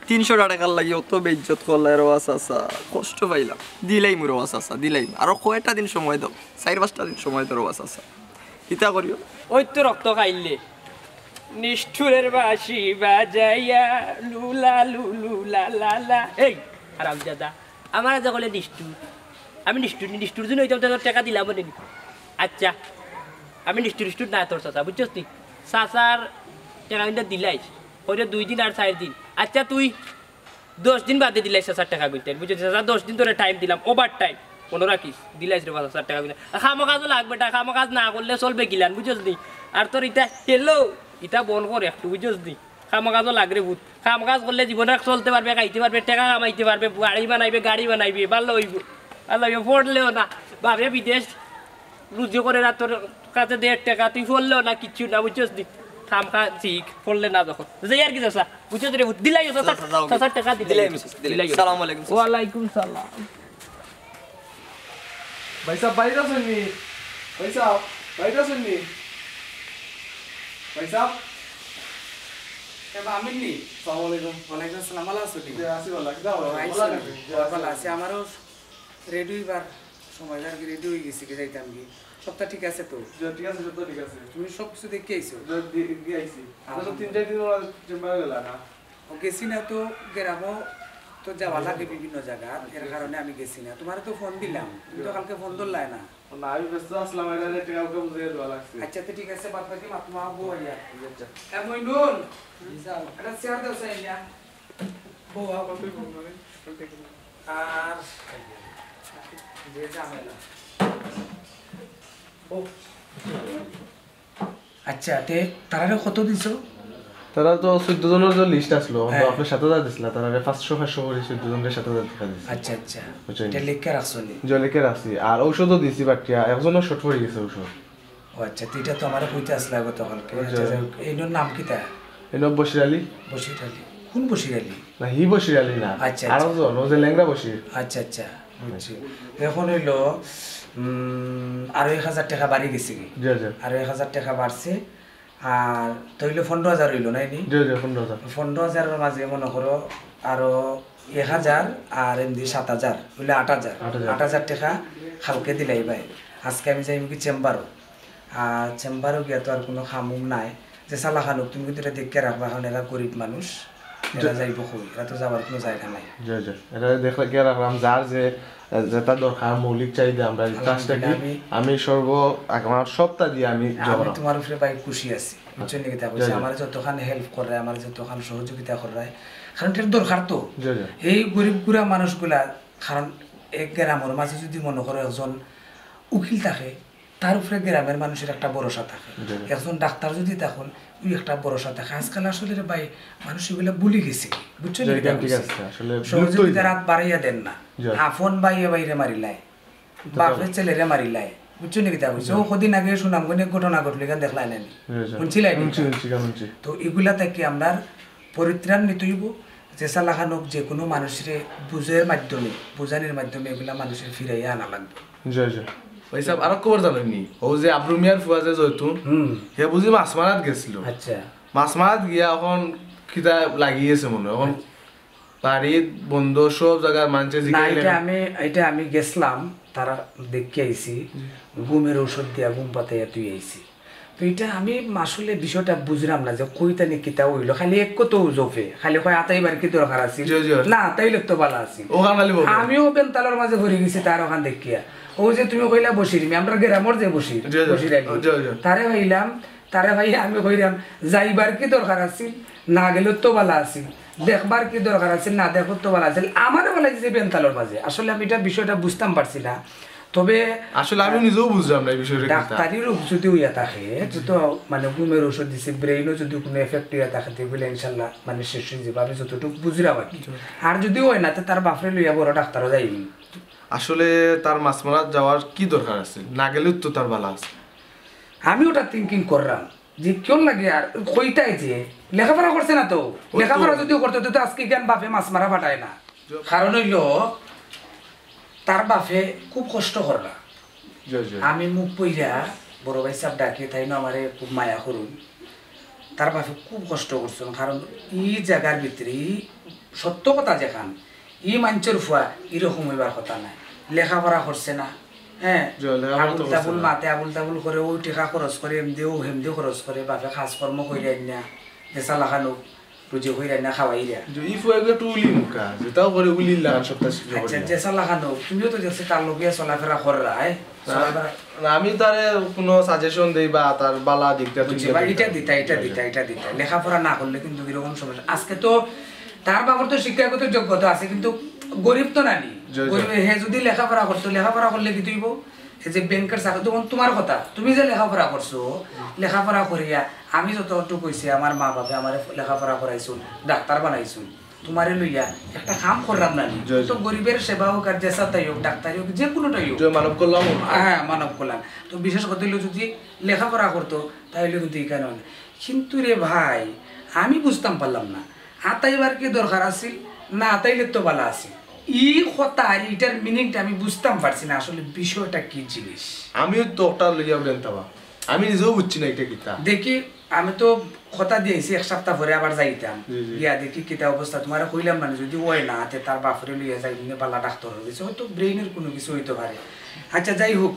তিনশো টেকার লাগি অত বেইজ্জত করলায় রে বা চাচা, কষ্ট পাইলাম। দিলাইমু রে বা চাচা, দিলাইমু। আরো কয়টা দিন সময় দেও, চাইর পাঁচটা দিন সময় দেও রে বা চাচা। কিতা করিও? ওই তো রক্ত খাইলে। নিষ্ঠুরের বাঁশি বাজাইয়া লুলা লুলু লা লা লা। এই হারামজাদা, আমার আজ কলে নিষ্ঠুর। আমি নিষ্ঠুর নি, নিষ্ঠুর যদি অইতাম, তাহলে টেকা দিলাম নে। আচ্ছা, আমি নিষ্ঠুর নিষ্ঠুর না তোর চাচা, বুঝছস তুই? চাচার টেকা কিন্তু দিলাইস, হয়তো দুই দিন আর চাইর দিন। আচ্ছা, তুই দশ দিন বাদে দিলাইস চাচার টেকা কিন্তু, বুঝছস? চাচা, দশ দিন ধরে টাইম দিলাম, ওভার টাইম, মনো রাখিস, দিলাইস রে বা চাচার টেকা কিন্তু। আর কামো কাজও লাগবে, টা কামো কাজ না করলে চলবে কিলান, বুঝছস নি? আর তোর ইটা হ্যালো, ইটা বন্ধ কর একটু, বুঝছস নি? কামো কাজও লাগরে ভূত। কাম কাজ করলে জীবনে চলতে পারবে, খাইতে পারবে, টেকা কামাইতে পারবে, বাড়ি বানাইবে, গাড়ি বানাইবে, ভালা অইবো, ভালা অইবো, পড়লেও না, বাবে বিদেশ রুজি করে না, তোর কাছে দেড় টেকা, তুই পড়লেও না, কিচ্ছু না, বুঝছস নি? কাম কাজ শিখ, পড়লে না যখন। যাই আর কি চাচা, বুঝছস রে ভূত? দিলাই চাচা, চাচা, যাও। চাচার টেকা দিলাই। দিলাই, দিলাই। সালাম আলাইকুম, চাচা। ওয়ালাইকুম সালাম। ভাই সাহেব, বাইরে আছইন নি? ভাই সাহেব, বাইরে আছইন নি? ভাই সাহেব? এ বা, আমিন নি? সালাম আলাইকুম। ওয়ালাইকুম আসসালাম, ভালা আছো নি? জি, আছি ভালা। কিতা খবর? ভালা আছি। ভালা আছি। আমারও রেডি অইবার সময়, আর কি, রেডি অই গেছি, কি যাইতাম কি? সবটা ঠিক আছে তো? জি, ঠিক আছে, সবটা ঠিক আছে। তুমি সব কিছু দেখি আইছো? জি, দি-, দি আইছি। আচ্ছা, তিন চাইর দিন ওরা চেম্বারে গেলা না? ও, গেছি না তো, গ্রামও তো যাওয়া লাগে বিভিন্ন জায়গা, এর কারণে আমি গেছি না। তোমারে তো ফোন দিলাম, তুমি তো কালকে ফোন ধরলায় না। না, আমি ব্যস্ত আছিলাম, এটা রেটে কালকে বুঝিয়ে দেওয়া লাগছে। আচ্ছা, তো ঠিক আছে, বাদ বাকি মাত মাও বউ আইয়া। আচ্ছা। এ মইনুল, এটা চেয়ার দাও, চেয়ার নিয়া। বউ আও। আর যে ঝামেলা। বউ। আচ্ছা, তে তারারে কত দিছো? তারা তো চৌদ্দ জনর যে লিস্ট আসলো, হ্যাঁ। আপনি সাত হাজার দিছিলা, তারারে পাঁচশো পাঁচশো করে চৌদ্দ জনরে সাত হাজার টাকা দিছি। আচ্ছা, আচ্ছা। বুঝছেন? এটা লেখা রাখছো নি? যে লেখা রাখছি, আর ঔষধও দিছি বাটিয়া, একজনও শর্ট পড়ে গেছে ঔষধ। ও আচ্ছা, তো এটা তো আমারে কইতে আসলা গতকালকে। আচ্ছা, আচ্ছা। যাই হোক, এইনর নাম কিতা? এইন বশির আলী। বশির আলী। কোন বশির আলী? না, হি বশির আলী না। আচ্ছা, আরো আচ্ছা। জন, ও যে লেংড়া বশির। আচ্ছা, আচ্ছা, বুঝছি। এখন অইলো, উম, আরো এক হাজার টাকা বাড়ি গেছে কি? জি, জি। আরো এক হাজার টাকা বাড়ছে। আর তাইলে পনেরো হাজার অইলো, নায় নি? জি, জি, পনেরো হাজার। পনেরো হাজারর মাঝে মনে করো আরো এক হাজার আর এমনি সাত হাজার, অইলে আট হাজার। আট হাজার। আট হাজার টাকা কালকে দিলাইবায়। আজকে আমি যাইমু কি চেম্বারও। আর চেম্বারও গিয়া তো আর কোনো কাম উম নাই। যে চালাখান অউক, তুমি কিন্তু এটা দেখিয়া রাখবা, কারণ এরা গরিব মানুষ, এরা জি। যাইবো কই? এরা তো যাওয়ার কোনো জায়গা নাই। জি, জি। এরা দেখলে কি রাখলাম, যার যে, যেটা দরকার, মৌলিক চাহিদা, আমরা এই কাজটা কি, আলহামদুলিল্লাহ, আমি আমি সর্ব, আমার সবটা দিয়া আমি আমি জমা। তোমার উপরে ভাই খুশি আছি, বুঝছো নি কিতা কইছি? জি, জি। আমার যতখান হেল্প কররায়, আমার যতখান সহযোগিতা কররায়, কারণ এটার দরকার তো। জি, জি। এই গরিব গুড়া মানুষগুলা, কারণ এক গ্রামর মাঝে যদি মনে করো একজন উকিল থাকে, তার উপরে গ্রামের মানুষের একটা ভরসা থাকে। জি, জি। একজন ডাক্তার যদি তখন, ওই একটা ভরসা থাকে। আজকাল আসলে রে ভাই, মানুষ এগুলা ভুলি গেছে, বুঝছো নি জি, কিতা ঠিক কইছি? আছে, আসলে বিরক্ত সহযোগিতার হইছে। হাত বাড়াইয়া দেন না। জি। আপন ভাইয়ে ভাইরে মারিলায়, তো বাপে তো। ছেলেরে মারিলায়, বুঝছো নি কিতা কইছি? জি। ও কদিন আগে সুনামগঞ্জে এক ঘটনা ঘটলো, এখান দেখলায় না নি? জি, জি। শুনছিলায় নি? শুনছি, শুনছি, শুনছি। তো এগুলা থাকি আমরা পরিত্রাণ নিতে হইব। যে চালাখান অউক, যে কোনো মানুষরে বুঝের মাধ্যমে, বুঝানির মাধ্যমে এগুলা মানুষের ফিরাইয়া আনা লাগবে। জি, জি। ভাই সাহেব, আরো খবর জানইন নি? ও যে আবরু মিয়ার ফুয়া যে জয়তুন, হুম। হে বুঝি মাছ মারাত গেছিল। আচ্ছা। মাছ মারাত গিয়া এখন কিতা লাগিয়েছে মনে হয়। এখন বাড়িত বন্ধ, সব জায়গার মানুষে না, জিকাইলে এটা আমি, এটা আমি গেছিলাম, তারা দেখে আইছি, হুম। ঘুমের ঔষধ দিয়া ঘুম পাতাইয়া তুই আইছি। তো এটা আমি আসলে বিষয়টা বুঝলাম না যে কইতা নি কিতা হইলো, খালি এক কথা জফে, খালি কয় আতাইবার কি দরকার আছে? জি, জি। না, তাইলে তো ভালা আছে। ওখান খালি বলবো। আমিও বেন্তালর মাঝে পড়ি গেছি তার ওখান দেখিয়া। ও যে তুমি কইলা বশির মি, আমরা গ্রামর যে বশির, জি, জি। বশির আলী। জি, জি। তারে পাইলাম, তারে পাইয়া আমি কইলাম, যাইবার কি দরকার আছে? না গেলে তো ভালা আছে। দেখবার কি দরকার আছে? না দেখো তো ভালা আছে। আমারে বলাই দিছে বেন্তালর মাঝে। আসলে আমি এটা বিষয়টা বুঝতাম পারছি না। তবে আসলে আমি নিজেও বুঝলাম না এই বিষয়টা কিতা। ডাক্তারি রোগ যদি হইয়া থাকে, জি। তো মানে ঘুমের ঔষধ দিছে, ব্রেইনও যদি কোনো এফেক্ট হইয়া থাকে, তে বলে ইনশাল্লাহ মানে শেষ হয়ে যাবে। আমি যতটুকু বুঝলাম আর কি। জি। আর যদি হয় না, তো তার বাপরে লইয়া বড় ডাক্তারও যাইনি। আসলে তার মাছ মারাত যাওয়ার কি দরকার আছে? না গেলেও তো তার ভালা আছে। আমি ওটা থিঙ্কিং করলাম যে কেউ লাগে আর কইতাই যে লেখাপড়া করছে না তো, ওই তো। লেখাপড়া যদি করতো তো আজকে জ্ঞান বাপে মাছ মারা পাঠায় না। জি। কারণ হইলো তার বাপে খুব কষ্ট করলা। জি, জি। আমি মুখ পইরা বড় ভাই সাহেব ডাকি, তাইন আমারে খুব মায়া করুন। তার বাপে খুব কষ্ট করছইন, কারণ ই জাগার ভিতরে ই সত্য কথা যেখান, ই মানষর ফুয়া ইরকম হইবার কথা নায়। লেখাপড়া করছে না, হ্যাঁ, জি, লেখাপড়া তো আবুল করছে তাবুল না। মাতে আবুল তাবুল করে, ওই টেকা খরচ করে, এমদিও হেমদিও খরচ করে, বাপে কাজকর্ম কইরা আইনা, যে চালাখান অউক, রুজি কইরা আইনা খাওয়াইরা। জি, ই ফুয়া এগুলো একটু উলি মুখা, যেটাও করে উলির লাগান সপ্তাহ শেষে আচ্ছা, করে। যে চালাখান অউক, তুমিও তো দেখছি তার লগে চলাফেরা কররায়, না, চলাফেরা না, আমি তারে কোনো সাজেশন দেই বা তার বালা দিকটা বুঝছি, তুলে বা ধরি। এটা দিতা, এটা জি, জি। দিতা, এটা দিতা। লেখাপড়া না করলে কিন্তু এরকম সমস্যা। আজকে তো তার বাবার তো শিক্ষাগত যোগ্যতা আছে, কিন্তু গরিব তো নানি। জি, জি। গরিব, হে যদি লেখাপড়া করতো, লেখাপড়া করলে কি তুইব? এই যে ব্যাংকের চাকরি, তখন তোমার কথা, তুমি যে লেখাপড়া করছো, লেখাপড়া করিয়া আমি যতটুকু কইছি, আমার মা বাপে আমারে লেখাপড়া করাইছইন, ডাক্তার বানাইছইন, তোমারে লইয়া একটা কাম করলাম না নি? জি, জি। তো গরিবের সেবা হোক আর যেসাতাই হোক, ডাক্তারি হোক, যে কোনোটাই হোক। যে মানব কল্যাণ হোক। হ্যাঁ, মানব কল্যাণ। তো বিশেষ কথা হইলো যদি লেখাপড়া করতো, তাহলে কিন্তু এখানে অনেক। কিন্তু রে ভাই, আমি বুঝতাম পারলাম না, আতাইবার কি দরকার আছিল? না আতাইলে তো ভালা আছিল। ই কথা আর ইটার মিনিংটা আমি বুঝতাম পারছি না, আসলে বিষয়টা কি জিনিস। আমিও তো ওটা লইয়া বেন্তাবা, আমি নিজেও বুঝছি না এটা কিতা। দেখি, আমি তো কথা দিয়েছি এক সপ্তাহ পরে আবার যাইতাম, জি, জি। গিয়া দেখি কিতা অবস্থা। তোমারে কইলাম মানে যদি ওই না আতে তার বাপরে লইয়া যাই, মানে বালা ডাক্তার হয়ে গেছে, হয়তো ব্রেইনের কোনো কিছু হইতে পারে। আচ্ছা, যাই হোক,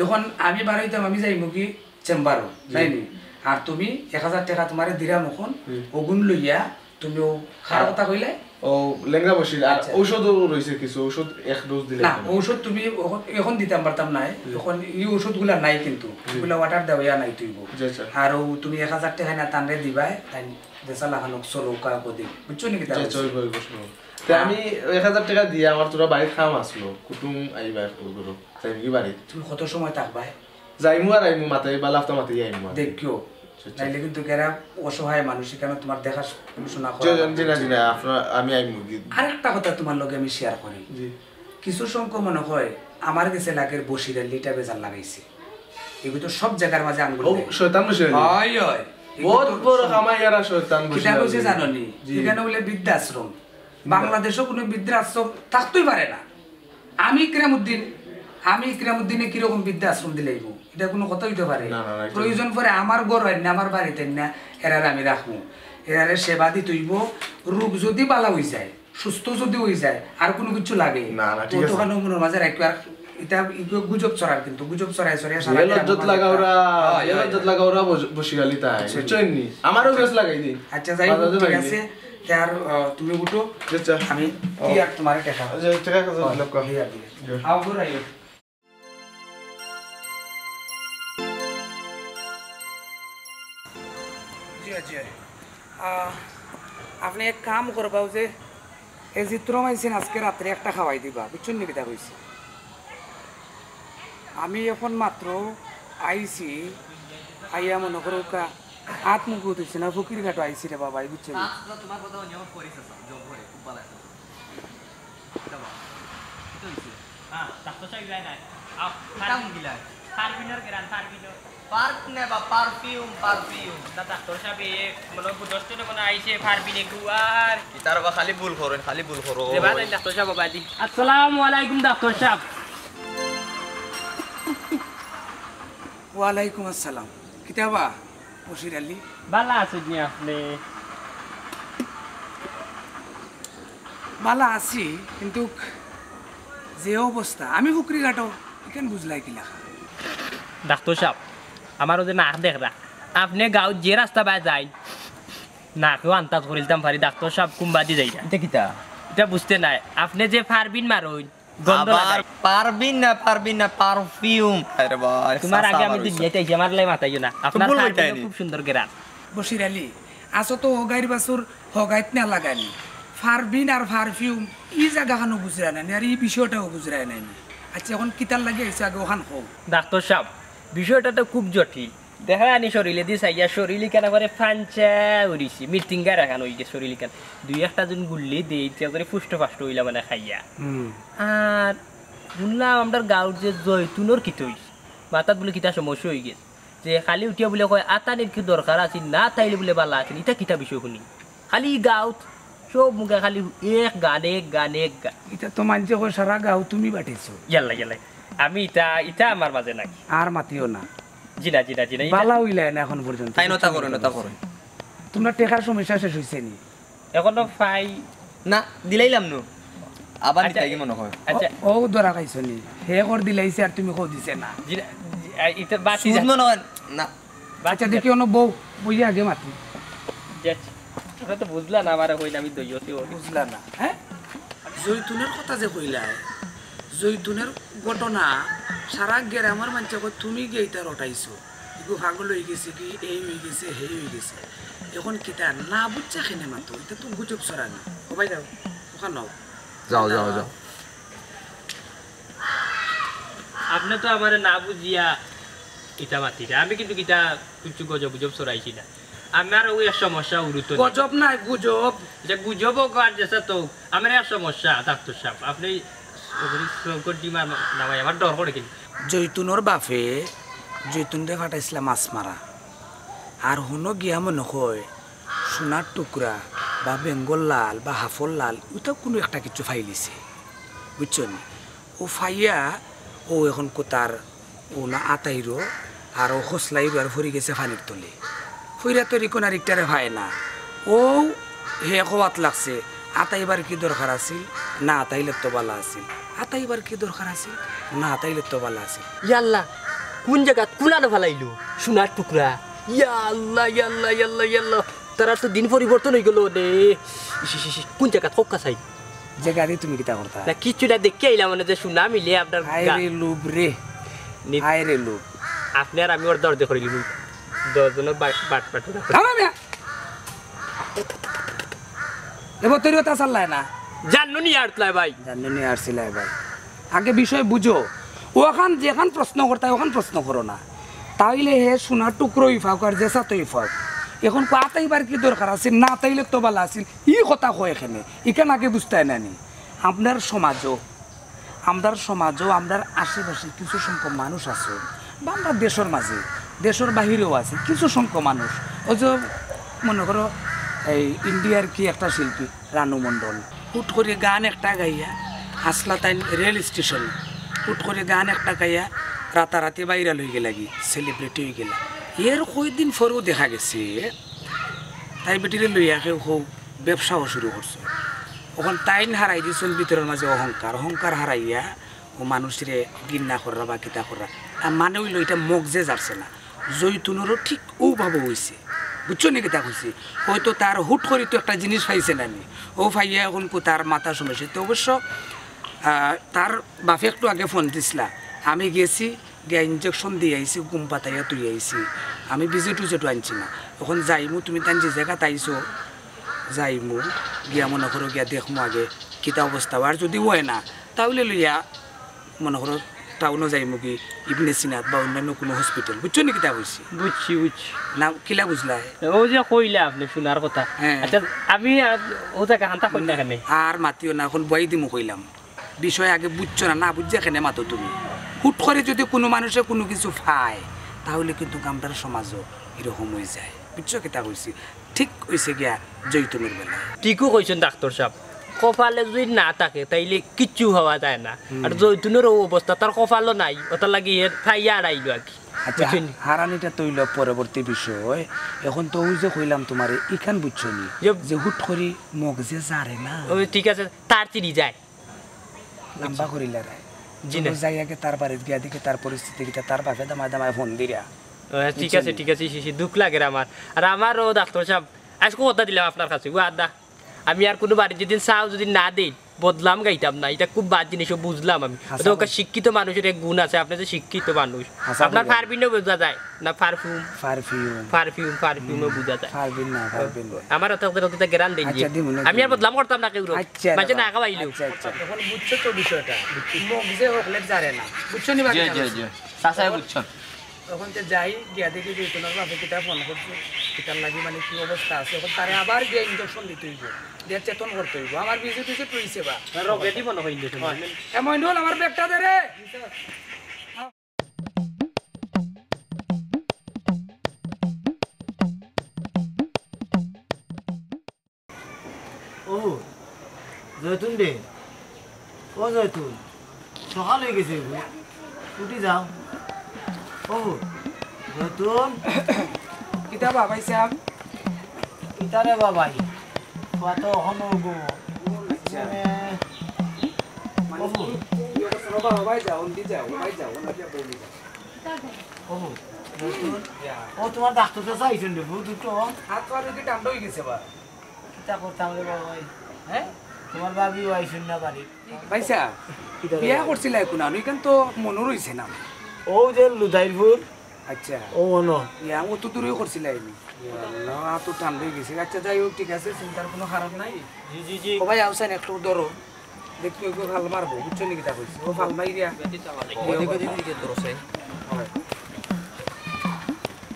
এখন আমি বারইতাম, আমি যাইমু কি চেম্বারও, জি। তাই নি? আর তুমি এক হাজার টাকা তোমারে দিরাম এখন, জি। ওগুন লইয়া তুমি ও কার কথা কইলে? ও, লেংড়া বশির, আর আচ্ছা। ঔষধও রইছে কিছু, ঔষধ এক ডোজ দিলে না, হবে। ঔষধ তুমি অখন, অখন দিতাম পারতাম নায়, জি। অখন ই ঔষধগুলা নাই কিন্তু, জি। এগুলা অর্ডার দেওয়া নাই তুইব। জি, আচ্ছা। আর ও তুমি এক হাজার টেকা না তানরে দিবায়, তাইন দেশা লাখানোক চলো, কাউকে দিন, বুঝছো নি কিতা জি, কইছি? চলবো, অবশ্যই। তে হ্যাঁ। আমি এক হাজার টেকা দিয়া আমার তোরা বাড়িত কাম আসলো, কুটুম আইবা একটু করো, যাইমু কি বাড়িত? তুমি কত সময় থাকবায়? যাইমু আর আইমু, মাথায় বালা আফতা মাথায় আইমু আর। দেখিও, আচ্ছা, আচ্ছা। নাইলে কিন্তু এরা অসহায় মানুষ, এখানে তোমার দেখাশোনা করা জি, লাগবে। জি না, জি না, আপনার, আমি আইমু কি? আরেকটা কথা তোমার লগে আমি শেয়ার করি। জি। কিছু সংখ্যক মনে হয় আমার গেছে লাগের বশির আলী ইটা বেজার লাগাইছে। এগুলো তো সব জায়গার মাঝে আঙ্গুল ও, দেয়। শয়তান বশির আলী। হয়, হয়। এগুলো বহুত তো বড় সব কামাইয়ারা শয়তান বশির কিতা কইছে আলী। জানো নি? জি। এখানে বলে বৃদ্ধাশ্রম। বাংলাদেশও কোনো বৃদ্ধাশ্রম থাকতেই পারে না। আমি ইকরামউদ্দিন, আমি ইকরামউদ্দিনে কিরকম বৃদ্ধাশ্রম দিলাইব? এটা কোনো কথা হইতে পারে? না, না, না, এটা প্রয়োজন পড়ে আমার ঘর হয় না, আমার বাড়িতে না, এরারে আমি রাখবো। এরারে সেবা দিতে হইব। রোগ যদি বালা হয়ে যায়, সুস্থ যদি হয়ে যায়, আর কোনো কিছু লাগে, না, না, ঠিক আছে। অতখানো মনের মাঝে রাখবে। আর এটা, এটা গুজব ছড়ার, কিন্তু গুজব ছড়ায় ছড়ায় সারা বেলজ্জত লাগাওরা, হয়, হয়, বেলজ্জত হয়। লাগাওরা বশ-, বশির আলী তাই, আচ্ছা। বুঝছেন নি? আমারও বেশ লাগাই দিন। আচ্ছা, যাই হোক, ঠিক আছে। তে আর, আহ, তুমি উঠো। আচ্ছা। আমি ও। কি আর তোমার দেখা? আচ্ছা, ঠিক আছে, হয়, লক্ষ্য। ঠিক আছে। আও, ঘুরে আইও। জি, জি। আহ, আপনি এক কাম করবা, ওই যে এই চিত্র মাইছেন আজকে রাত্রে একটা খাওয়াই দিবা, বুঝছেন নি কিতা কইছি? আমি এখন মাত্র আইছি, আইয়া মনে করো কা-, আত মুখ ধুইছি না, ফকির ঘাটো আইছি রে বাবা, বুঝছেন নি? আজ তো তোমার কথা নিয়ম করিস, জব করে, খুব ভালো আছে। কিতা বা? কিতা হইছে? হ্যাঁ, ডাক্তার সাহেব যায় নাই। আপ, কিতা মুগিলা? পারফিউমর গেরান, পারফিউমর। পার্ক নে বা পারফিউম, পারফিউম। না, ডাক্তার সাহেব, এ মনে হয় দশ জনে মনে হয় আইছে, পারফিউম একটু আর। ইতার বা খালি ভুল করেন, খালি ভুল করো। যে বাদ ডাক্তার সাহেব, বাদি। আসসালামু আলাইকুম ডাক্তার সাহেব। ওয়ালাইকুম আসসালাম। কিতা বা? বশির আলী। বালা আছেন নি আপনি? বালা আছি, কিন্তু যে অবস্থা, আমি ফকিরঘাটো, ইখান বুঝলাই কি লেখা? ডাক্তার সাহেব, আমার ওই যে নাক দেখরা, আপনি গাঁও যে রাস্তা বায় যাইন, নাকেও আন্দাজ করিলতাম পারি, ডাক্তার সাহেব কুম্বাদি যাইরা। এটা কিতা? এটা বুঝতে নাই, আপনি যে পারফিউম মারইন, গন্ধ আবার লাগাই। পারফিউম না, পারফিউম না, পারফিউম। আরে ভাই, তোমার আগে আমি দিন যাইতে আইছি, আমার লাই মাতাইও না। আপনার ভুল পারফিউমও হইতায়নি। খুব সুন্দর গেরান। বশির আলী, আসো তো হগাইর বাসুর হগাইত না লাগানি। পারফিউম আর পারফিউম, ই জায়গা খানো বুঝরায় না নি, আর ই বিষয়টাও বুঝরায় না নি। আচ্ছা, এখন কিতার লাগি আইছো আগে ওখান কও। ডাক্তার সাহেব, বিষয়টা তো খুব জটিল। দেখা আনি শরীলে দি চাইয়া শরীল ইখান একবারে ফাঞ্চা উড়িছে, মিটিঙ্গার এখান হই গেছে শরীল ইখান। দুই একটা জন গুল্লি দেই, ইচ্ছা করে ফুষ্ট ফাষ্ট হইলা মানে খাইয়া। হুম। আর শুনলাম আমরার গাঁওর যে জৈতুনর কিতা হইছে, মাথাত বলে কিতা সমস্যা হই গেছে, যে খালি উঠিয়া বলে কয়, "আতানির কি দরকার আছিল, না তাইলে বলে বালা আছিল।" ইটা কিতা বিষয় শুনি? খালি গাঁওত সব মুখে খালি এক গান, এক গান, এক গান। ইটা তো মানছে কয় সারা গাঁও তুমি বাটিছো। ইয়াল্লা, ইয়াল্লা। আমি ইটা, ইটা আমার মাঝে নাই। আর মাতিও না। জি না, জি না, জি না, ইটা বালা হইলা না এখন পর্যন্ত। তাই নতা করো, নতা করো। তোমরা টেকার সমস্যা শেষ হইছে নি? এখনো পাই না, দিলাইলাম নু। আবার আচ্ছা, নিতাই কি মনে হয়? আচ্ছা। ও, ও ধরা খাইছো নি? হে কর দিলাইছে আর তুমি কও দিছে না। জি না, জি, আ, ইটা বাতি সুদ যা- মনে হয় না। আচ্ছা, দেখি অনো বউ, বইয়া আগে মাতি। জি, আচ্ছা। তোমরা তো বুঝলা না, আমারে কইলে আমি দইয়তে ওঠি। বুঝলা না, হ্যাঁ? জৈতুনের কথা যে কইলায়, জৈতুনের ঘটনা সারা গ্রামর মানষে কয় তুমি গিয়া ইতা রটাইছো। ইগু পাগল হই গেছে কি, এই হই গেছে, হেই হই গেছে। এখন কিতা না বুঝছে কেনে মাতো, ইতা তো গুজব ছড়ানি। ও ভাই যাও, ওখান নাও। যাও, যাও, যাও। আপনি তো আমারে না বুঝিয়া ইতা মাতিরা। আমি কিন্তু কিতা কিছু গজব গুজব ছড়াইছি না। আমার ওই এক সমস্যা উরুত নেই। গজব নাই, গুজব। যে গুজব হোক আর যেসা তো, আমার এক সমস্যা, ডাক্তার সাহেব। আপনি ওগুলি সংকট ডিমার নামাই আমার ডর করে কিন্তু। জৈতুনর বাপে জৈতুনরে ফাটাইছিলা মাছ মারা। আর হুনো গিয়া মনে কয় সোনার টুকরা বা বেঙ্গল লাল বা হাফর লাল, ওটা কোনো একটা কিছু ফাইলিছে, বুঝছো নি? ও ফাইয়া ও এখন কোতার ও না আতাইরো, আর ও খসলাইরো আর ফরি গেছে পানির তলে। ফইরা তরি কোন আর ইকটারে পায় না। ও হে কওয়াত লাগছে, আতাইবার কি দরকার আছিল? না আতাইলে তো বালা আছিল। আতাইবার কি দরকার আছিল? না আতাইলে তো বালা আছিল। ইয়াল্লা, কোন জাগাত কুনানো ফালাইলো? সোনার টুকরা। ইয়াল্লা, ইয়াল্লা, ইয়াল্লা, ইয়াল্লা। তারা তো দিন পরিবর্তন অই গেল রে। ইস, ইস, ইস, ইস, কোন জায়গা? কক্কা সাইড। যে গাড়ি তুমি কিতা করতা? না, কিচ্ছু না, দেখি আইলাম মানে যে সুনাম মিলে আপনার হায় গা- রে লোভ রে। নি- হায় রে লোভ। আপনি আর আমি ওর দরদে করে নিব। দশ জনের বাট বাট বাট করে। থামো মিয়া। এ বতরিও তা চাল্লায় না। জানো নি আর তুলাই ভাই। জানো নি আর সিলাই ভাই। আগে বিষয় বুঝো। ওখান যেখান প্রশ্ন করতায়, ওখান প্রশ্ন করো না। তাইলে হে সোনার টুকরোই ফাউক আর যেসাতই ফাউক। এখন কওয়াত আইবার কি দরকার আছিল? না তাইলে তো ভালা আছিল। ই কথা কয় এখানে। ইখান আগে বুঝতায় না নি। আমরার সমাজও, আমরার সমাজও, আমরার আশেপাশে কিছু সংখ্যক মানুষ আছে, বা আমরার দেশর মাঝে, দেশর বাহিরেও আছে কিছু সংখ্যক মানুষ। ওই যে মনে করো, এই ইন্ডিয়ার কি একটা শিল্পী, রানু মণ্ডল। হুট করি গান একটা গাইয়া হাসলা তাইন রেল স্টেশন, হুট করি গান একটা গাইয়া রাতারাতি ভাইরাল অই গেলা, কি সেলিব্রিটি অই গেলা। এর কয়দিন পরেও দেখা গেছে তাই বেটিরে লইয়া কেউ কেউ ব্যবসাও শুরু করছে। অখন তাইন হারাই দিছইন ভিতরর মাঝে অহংকার, অহংকার হারাইয়া ও মানুষরে ঘিন্না কররা বা কিতা কররা। তার মানে অইলো ইটা মগজে জারছে না। জৈতুনরও ঠিক অউ ভাবে অইছে। বুঝছো নি কিতা কইছি? হয়তো তার হুট করি তো একটা জিনিস পাইছে না নি, ও পাইয়া অখন কু তার মাথা সমস্যা। তো অবশ্য, আহ, তার বাপে একটু আগে ফোন দিছলা, আমি গেছি, গিয়া ইঞ্জেকশন দিয়া আইছি, ঘুম পাতাইয়া তুই আইছি, আমি ভিজিট উজিটও আনছি না। অখন যাইমু, তুমি তান যে জাগাত আইছো, যাইমু, গিয়া মনে করো গিয়া দেখমু আগে কিতা অবস্থা, আর যদি অয় না, তাইলে লইয়া মনে করো টাউনো যাইমু কি ইবনে সিনাত বা অন্যান্য কুনু হসপিটাল, বুঝছো নি কিতা কইছি? বুঝছি, বুঝছি। না, কিলা বুঝলায়? ও যে কইলা আপনে সোনার কথা। হ্যাঁ। আচ্ছা, আমি আর ও জাগা হান্তা কই না কেনে? আর মাতিও না, অখন বয়াই দিমু কইলাম। বিষয় আগে বুঝছো না, না বুঝিয়া কেনে মাতো তুমি? হুট করি যদি কুনু মানুষে কুনু কিছু পায়, তাইলে কিন্তু আমরার সমাজও এরকম অই যায়। বুঝছো কিতা কইছি? ঠিক অইছে গিয়া জৈতুনর বেলায়। ঠিকউ কইছইন ডাক্তর সাব, কপালে যদি না থাকে তাইলে কিচ্ছু পাওয়া যায় না। আর জৈতুনর অউ অবস্থা, তার কপালও নাই, অটার লাগি হে পাইয়া আড়াইলো আর কি। আচ্ছা, বুঝছইন? হারানিটা তো অইলো পরবর্তী বিষয়। অখন তো অউ যে কইলাম তুমারে, ইখান বুঝছো নি? যে হুট করি মগজে জারে না। ও ঠিক আছে, তার চিনি যায়। লাম্বা করিলা রে। জি না। যাই আগে তার বাড়িত গিয়া দেখি তার পরিস্থিতি কিতা, তার বাপে দামায় দামায় ফোন দিরা। ও, ঠিক আছে, ঠিক আছে, ইসি, ইসি, দুখ লাগের আমার। আর আমারও ডাক্তর সাব, আইজকু কথা দিলাম আপনার কাছে, ও আদা, আমি আর কুনু বাড়িত যদি চাও যদি না দেই, বদনাম গাইতাম না, ইটা খুব বাদ জিনিস, ও বুঝলাম আমি। হাছা ওটা ওকে কইছি। শিক্ষিত মানুষর এক গুণ আছে, আপনে যে শিক্ষিত মানুষ, হাছা আপনার কইছি। পারফিউমও বুঝা যায়। না, পারফিউম। পারফিউম। পারফিউম, পারফিউমও বুঝা যায়। পারফিউম না, পারফিউম না। আমার অত, অত, অত গেরান দেন আচ্ছা, যে। দিমু না, আমি আর দিমু। বদনাম করতাম না কেউর। আচ্ছা, মাঝে না আঁকা পাইলেও। আচ্ছা, আচ্ছা। অখন বুঝছো তো বিষয়টা? মগজে হকলেট জারে না। বুঝছো নি বাকি জি, জি, জি। চাচাই বুঝছইন। অখন তে যাই, গিয়া দেখি যে তোমার বাপে কিতা ফোন করছে, কিতার লাগি মানে কি অবস্থা আছে। অখন তারে আবার গিয়া ইঞ্জেকশন দিতে অইবো, দিয়া চেতন করতে অইবো। আমার ভিজিট টিজিট রইছে বা। রোগে দিব না ইঞ্জেকশন। এমন হল আমার ব্যাগটা দে রে। ও, জয়তুন রে। ও জয়তুন, সকাল অই গেছে গো। উঠি যাও। ও, জয়তুন। কিতা বা ভাইসাব? কিতা রে বা ভাই? খোয়া তো অখনো গো। আচ্ছা। মানে, মানে, ও। কি, কি অবস্থা? বাবা, হবাই যাও, উন্দি যাও, হবাই যাও, উন্দি যাও, বৌদি যাও। ও, জয়তুন। ইয়া। ও, তোমার ডাক্তর চাচা আইছইন রে, বহুত দুঃখ। হাত পা দেখি ঠান্ডা অই গেছে বা। কিতা করতাম রে বাবা ভাই? হ্যাঁ? তোমার ভাবিও আইছইন না বাড়ি। ভাইসাব, কিতা রে বিয়া ভাই? করছিলা এখন, আমি কেন তো মনে রইছে না। ও যে লুদাইরপুর। আচ্ছা। ও মনো। ইয়া, অত দূরেও করছিলা এনি। ইয়া আল্লাহ, তো ঠান্ডা অই গেছে। আচ্ছা, যাই হোক, ঠিক আছে, চিন্তার কুনু কারণ নাই। জি, জি, জি। ও ভাই, আউসাইন একটু ধরো। দেখি, ওই ফাল মারবো, বুঝছো নি কিতা কইছি? ও ফাল মাইরিয়া। ওদিকে, ওদিকে, ওদিকে ধরো, সাইন। হয়।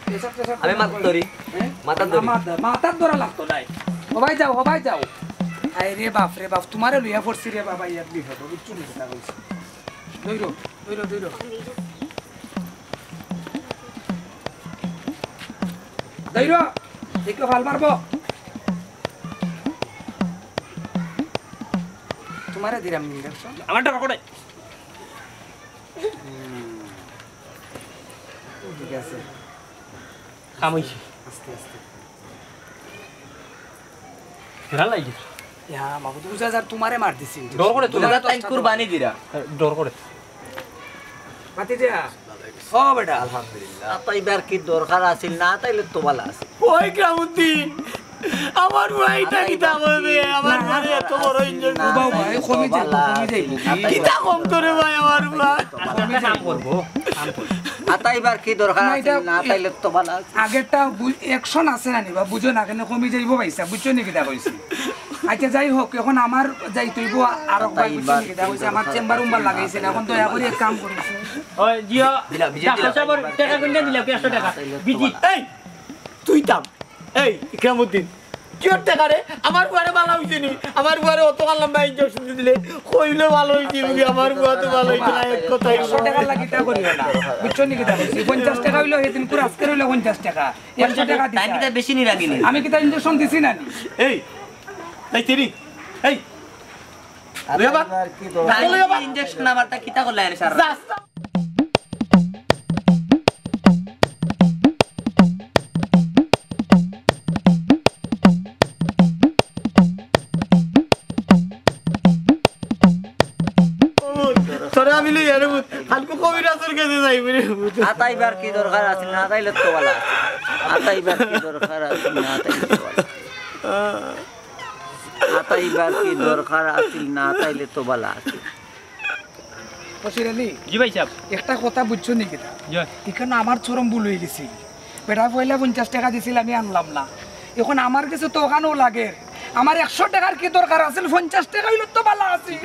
পেশাব, পেশাব আমি করে মাথা ধরি। হ্যাঁ? মাথা ধরি। মাথা, মাথার ধরা লাগতো নাই। হবাই যাও, হবাই যাও। আরে বাপ রে বাপ, তোমারে লইয়া পড়ছি রে বাবা, ইয়াত বিপদ, বুঝছো নি কিতা কইছি? ধরো, ধরো, ধরো। ধরো, দেখো ফাল মারবো। তোমারে দিলাম ইঞ্জেকশন। আমার ডর করে। হুম। ঠিক আছে। কাম অইছে। আস্তে আস্তে। ফেরা লাগি। ইয়া, মাবুদ, বুঝা যার তোমারে মার দিছি। ডর করে তো। তোমরা তাই কুরবানি দিরা। ডর করে। মাতি দিয়া। ও বেটা। আলহামদুলিল্লাহ। আতাইবার কি দরকার আছিল না, তাইলে তো ভালা আছিল। ওই গ্রামুদ্দিন। আমার ভাই, ইটা কিতা কইবে? আমার ভাই এত বড় ইঞ্জেকশন। ও বাবা, এই কমি যাইবো, কমি যাইবো। কিতা কম করে ভাই আমার ভাই? আচ্ছা, একটা কাম করবো। আতাইবার কি দরকার না, আছে? ইটা না আতাইলে তো ভালা আছে। আগেরটা বু-, অ্যাকশন আছে না নি বা? বুঝো না কেনে কমি যাইবো ভাইসাব, বুঝছো নি কিতা কইছি? আচ্ছা, যাই হোক, এখন আমার যাইতে অইবো আরক ভাই, বুঝছো নি কিতা কইছি? আমার চেম্বার উম্বার লাগাইছে না, এখন দয়া করি এক কাম করো। ওই জিও, দিলা, বিজয় দিলা। ডাক্তার সাহেবর টেকা কুনটা দিলা? একশো টেকা। বিজি। এই, তুই থাম। এই, ইকরামউদ্দিন, কিওর টেকা রে? আমার ফুয়ারে ভালা অইছে নি? আমার ফুয়ারে অতখান লম্বা ইঞ্জেকশন দিলে, কইলে ভালা অইছে, বুঝি আমার ফুয়া তো ভালা অইছে না, এক কথায়। একশো টেকার লাগি ইটা করিও না। বুঝছো নি কিতা কইছি? পঞ্চাশ টেকা অইলো, হেদিন কুর আজকের অইলো পঞ্চাশ টেকা। একশো টেকা দিছি। তাই কিতা বেশি নি রাগিনি? আমি কিতা ইঞ্জেকশন দিছি না নি? এই, এই, তেরি, এই, আরে বাবা, আর কি দরকার? তাই বলে বাবা। ইঞ্জেকশন আবার তা কিতা করলে আরে স্যার? যা, যা। তোরে আমি লই আরে ভূত, হালকু কবিরাজর কাছে যাইবো রে ভূত। আতাইবার কি দরকার আছিল, না আতাইলে তো ভালা আছিল। আতাইবার কি দরকার আছিল, না আতাইলে তো ভালা আছিল। আতাইবার কি দরকার আছিল, না আতাইলে তো ভালা আছিল। বশির আলী, জি ভাইসাব। একটা কথা বুঝছো নি কিতা? জি। ইখানো আমার চরম ভুল অই গেছে। বেটা পয়লা পঞ্চাশ টেকা দিছিল, আমি আনলাম না। এখন আমার গেছে তো অখানও লাগের। আমার একশো টেকার কি দরকার আছিল, পঞ্চাশ টেকা অইলে তো ভালা আছিল।